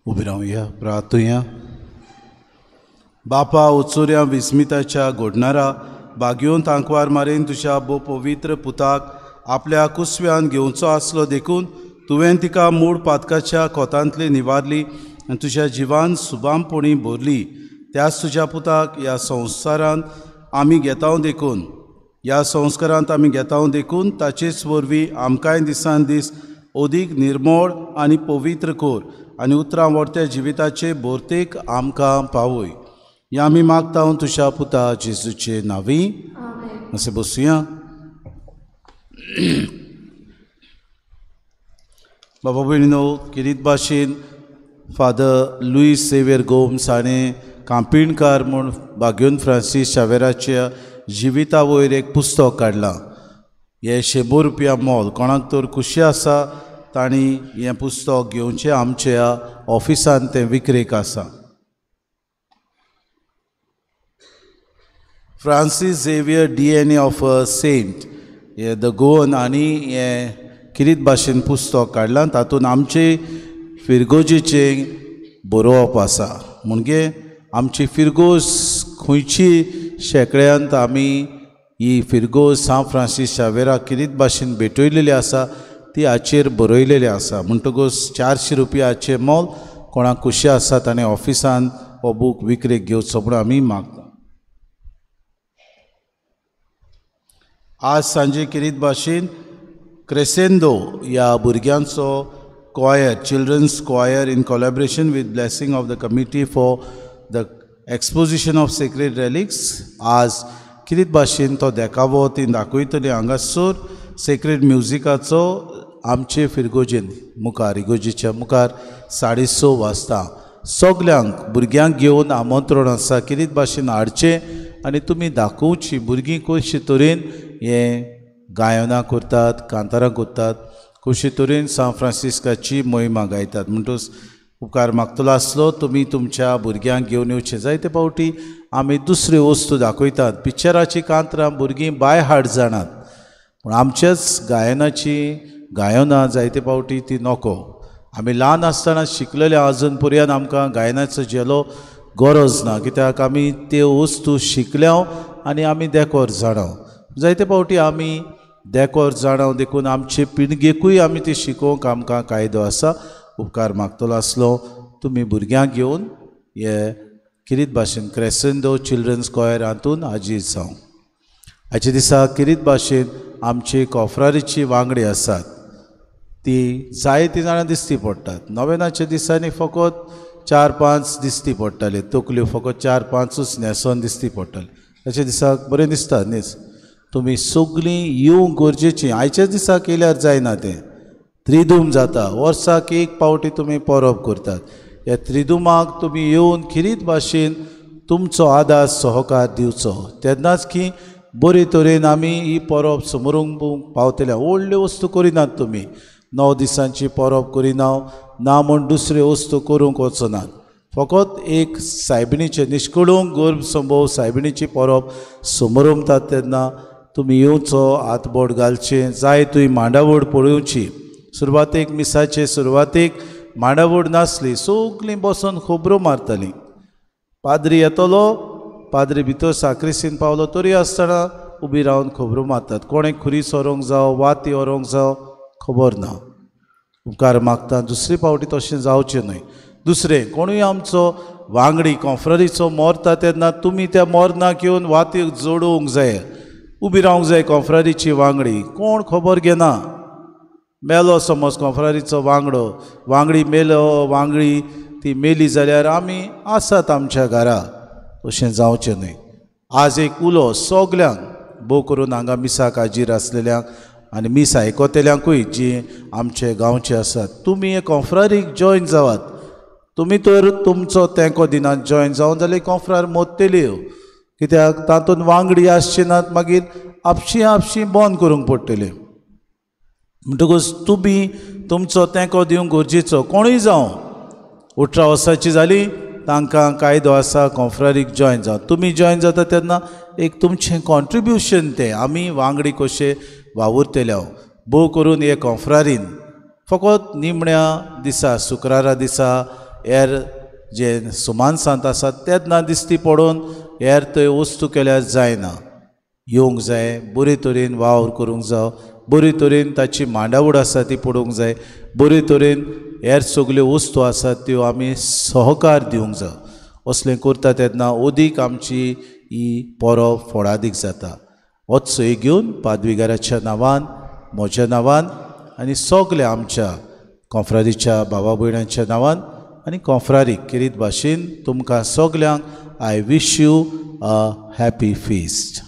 उबी रावया, प्रार्थुया. बापा उचुऱ्या विस्मिताच्या घोडणारा बागयोन तांकवार मारेन तुज्या भो पवित्र पुताक आपल्या कुसव्यान घेवचो आसलो देखून तुवें तिका मूळ पातकाच्या कोतांतली निवारली आनी तुज्या जिवान सुबामपणी भरली. त्याच तुज्या पुताक ह्या संवसारांत आमी घेताव देखून ह्या संस्कारांत आमी घेताव देखून ताचेच वरवीं आमकांय दिसान दीस अदीक निर्मळ आनी पवित्र कर आनी उतरां व्हरत्या जिविताचे भरतेक आमकां पावय. ह्या आमी मागता तुज्या पुता जेजूचे नांवी. मातशें बसुया. बाबा भयणीनो, किरीत भाशेन फादर लुईस सेवियर गोम्स हाणें कांपिणकार म्हूण बाग्योन फ्रांसीस शावेराच्या जिविता वयर एक पुस्तक काडलां. हें 100 रुपया मोल. कोणाक तर खुशी आसा तांणी हें पुस्तक घेवचें. आमच्या ऑफिसान तें विक्रेक आसा. Francis Xavier DNA of a saint हे the Goan आनी हें किरीत भाशेन पुस्तक काडलां. तातूंत आमचे फिरगोजेचें बरोवप आसा. म्हणजे आमची फिरगोज खंयची शेंकड्यांत आमी ही फिरगोज सांत फ्रांसीस शावेराक किरीत भाशेन भेटयलेली आसा ती हाचेर बरयलेली आसा. म्हणटकूच 400 रुपयाचें मोल. कोणाक खुशी आसा ताणें ऑफिसान हो बूक विक्रेक घेवचो म्हूण आमी मागता. आज सांजे किरीत भाशेन क्रेसेंदो ह्या भुरग्यांचो choir, children's choir in collaboration with blessing of the committee for the exposition of sacred relics आज किरीत भाशेन तो देखावो ती दाखयतली. हांगासर सेक्रेड म्युजिकाचो आमचे फिरगोजेन मुखार इगोजेच्या मुखार 6:30 वाजता सगल्यांक भुरग्यांक घेवन आमंत्रण आसा. किरीत भाशेन हाडचें आनी तुमी दाखोवची भुरगीं कशे तरेन हें गायनां करतात, कांतारां करतात, कशे तरेन सांत फ्रांसिस्काची मोहिमा गायतात. म्हणटकच उपकार मागतलो आसलो तुमी तुमच्या भुरग्यांक घेवन येवचें. जायते फावटी आमी दुसऱ्यो वस्तू दाखयतात. पिक्चराची कांतरां भुरगीं बाय हार्ट जाणात, पूण आमच्याच गायनाची गायनां जायते फावटी ती नको. आमी ल्हान आसतना शिकलेले अजून पर्यंत आमकां गायनाचो झेलो गरज ना, कित्याक आमी त्यो वस्तू शिकल्या आनी आमी देकोर जाणां. जायते फावटी आमी देकोर जाणां देखून आमचे पिळगेकूय आमी ती शिकोवंक आमकां कायदो आसा. उपकार मागतलो आसलो तुमी भुरग्यांक घेवन हे किरीत भाशेन क्रेसेंदो चिल्ड्रन्स कॉयर हातून हाजीर जावं. आयच्या दिसा किरीत भाशेन आमची कोफ्रारीची वांगडी आसात ती जायतीं जाणां दिसती पडटात. नोवेनाच्या दिसांनी फकत 4-5 दिसती पडटाले, तकल्यो फकत 4-5 न्हेसोन दिसती पडटाले. ताच्या दिसाक बरें दिसता न्हीच. तुमी सगळीं येवंक गरजेचीं. आयच्याच दिसा केल्यार जायना, तें त्रिदूम जाता. वर्साक एक पावटी तुमी परब करतात. ह्या त्रिदुमाक तुमी येवन खिरीत भाशेन तुमचो आदार सहकार दिवचो, तेन्नाच की बरे तरेन आमी ही परब समरूंक पावतले. व्हडल्यो वस्तू करिनात तुमी, 9 दिसांची परब करिना ना म्हूण दुसऱ्यो वस्तू करूंक वचनात. फकत एक सायबिणीचें निश्कळूंक गर्भ संभव सायबिणीची परब समरमतात तेन्ना तुमी येवचो, हातबोट घालचें, जाय तुवें मांडावड पळोवची. सुरवातेक मिसाचे सुरवातेक मांडावड नासली, सगळीं बसून खबरो मारतालीं. पाद्री येतलो, पाद्री भितर साक्रिस्तीन पावलो तरी आसतना उबी रावन खबरो मारतात. कोणें खुरीस व्हरूंक जावं, वाती व्हरूंक जावं, खबर ना. उपकार मागता दुसरी फावटी तशें जावचें न्हय. दुसरें, कोणूय आमचो वांगडी कॉन्फ्ररीचो मरता तेन्ना तुमी त्या मरणाक येवन वाती जोडोवंक जाय, उबी रावंक जाय. कॉन्फ्रारीची वांगडी कोण खबर घेना. मेलो समज कॉन्फ्रारीचो वांगडो, वांगडी मेलो, वांगडी ती मेली जाल्यार आमी आसात आमच्या घरा. तशें जावचें न्हय. आज एक उलो सगल्यांक, भोव करून हांगा मिसाक हाजीर आसलेल्यांक आनी मीस आयकतल्यांकूय जी आमचे गांवचे आसात, तुमी हे कॉन्फ्रारीक जॉयन जावात. तुमी तर तुमचो तेंको दिनात जॉयन जावन जाल्यार कॉन्फ्रार मोडटल्यो, कित्याक तातूंत वांगडी आसचे नात, मागीर आपशी आपशी बंद करूंक पडटलें. म्हणटकूच तुमी तुमचो तेंको दिवंक गरजेचो. कोणूय जावं, 18 वर्सांची जाली तांकां कायदो आसा कॉन्फ्रारीक जॉयन जावं. तुमी जॉयन जाता तेन्ना एक तुमचें कॉन्ट्रिब्युशन तें आमी वांगडी कशे वावुरतले. भोव करून हे कॉन्फ्रारीन फकत निमण्या दिसा, शुक्रारा दिसा हेर जे सुमान सांत आसात तेन्ना दिश्टी पडून हेर थंय वस्तू केल्यार जायना. येवंक जाय, बरे तरेन वावर करूंक जावो, बरे तरेन ताची मांडावळ आसा ती पडूंक जाय, बरे तरेन हेर सगल्यो वस्तू आसात त्यो आमी सहकार दिवंक जाय. असलें करता तेन्ना अदीक आमची ही परब फळादीक जाता. होच सय घेवन पादविगाराच्या नांवान, म्हज्या नांवान आनी सगल्या आमच्या कोंफ्रादीच्या भावा भयणांच्या नांवान आनी कोंफ्रारीक खेरीत भाशेन तुमकां सगल्यांक I wish you a happy feast.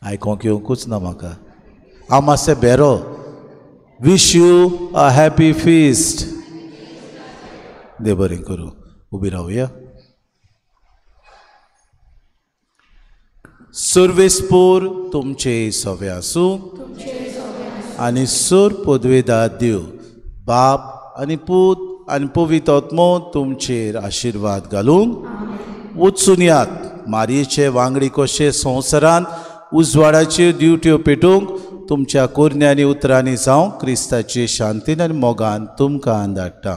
आयकोंक येवंकूच ना म्हाका, हांव मातशें बेरो. Wish you a happy feast. देव बरें करूं. उबी रावया. सर्वेस्पोर तुमचे सवे आसूं आनी सोर पदवेदार देव बाप आनी पूत आनी पवित्र आत्मो तुमचेर आशिर्वाद घालूंक. वचून यात मारयेचे वांगडी कशे संवसारांत उजवाडाच्यो ड्युट्यो पेटोवंक तुमच्या कोरण्यांनी उतरांनी जावं क्रिस्ताचे शांतीन आनी मोगान तुमकां धाडटा.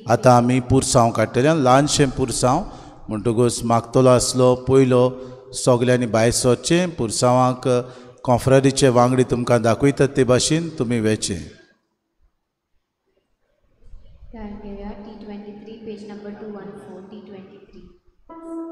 आतां आमी पुरसांव काडटले, ल्हानशें पुरसांव म्हणटकूच मागतलो आसलो पयलो सगल्यांनी भायर सरचें. पुरसांवाक कोंफ्रादीचे वांगडी तुमकां दाखयतात ते भाशेन तुमी वेचें. गायन घेवया T 23 page number 214 T 23.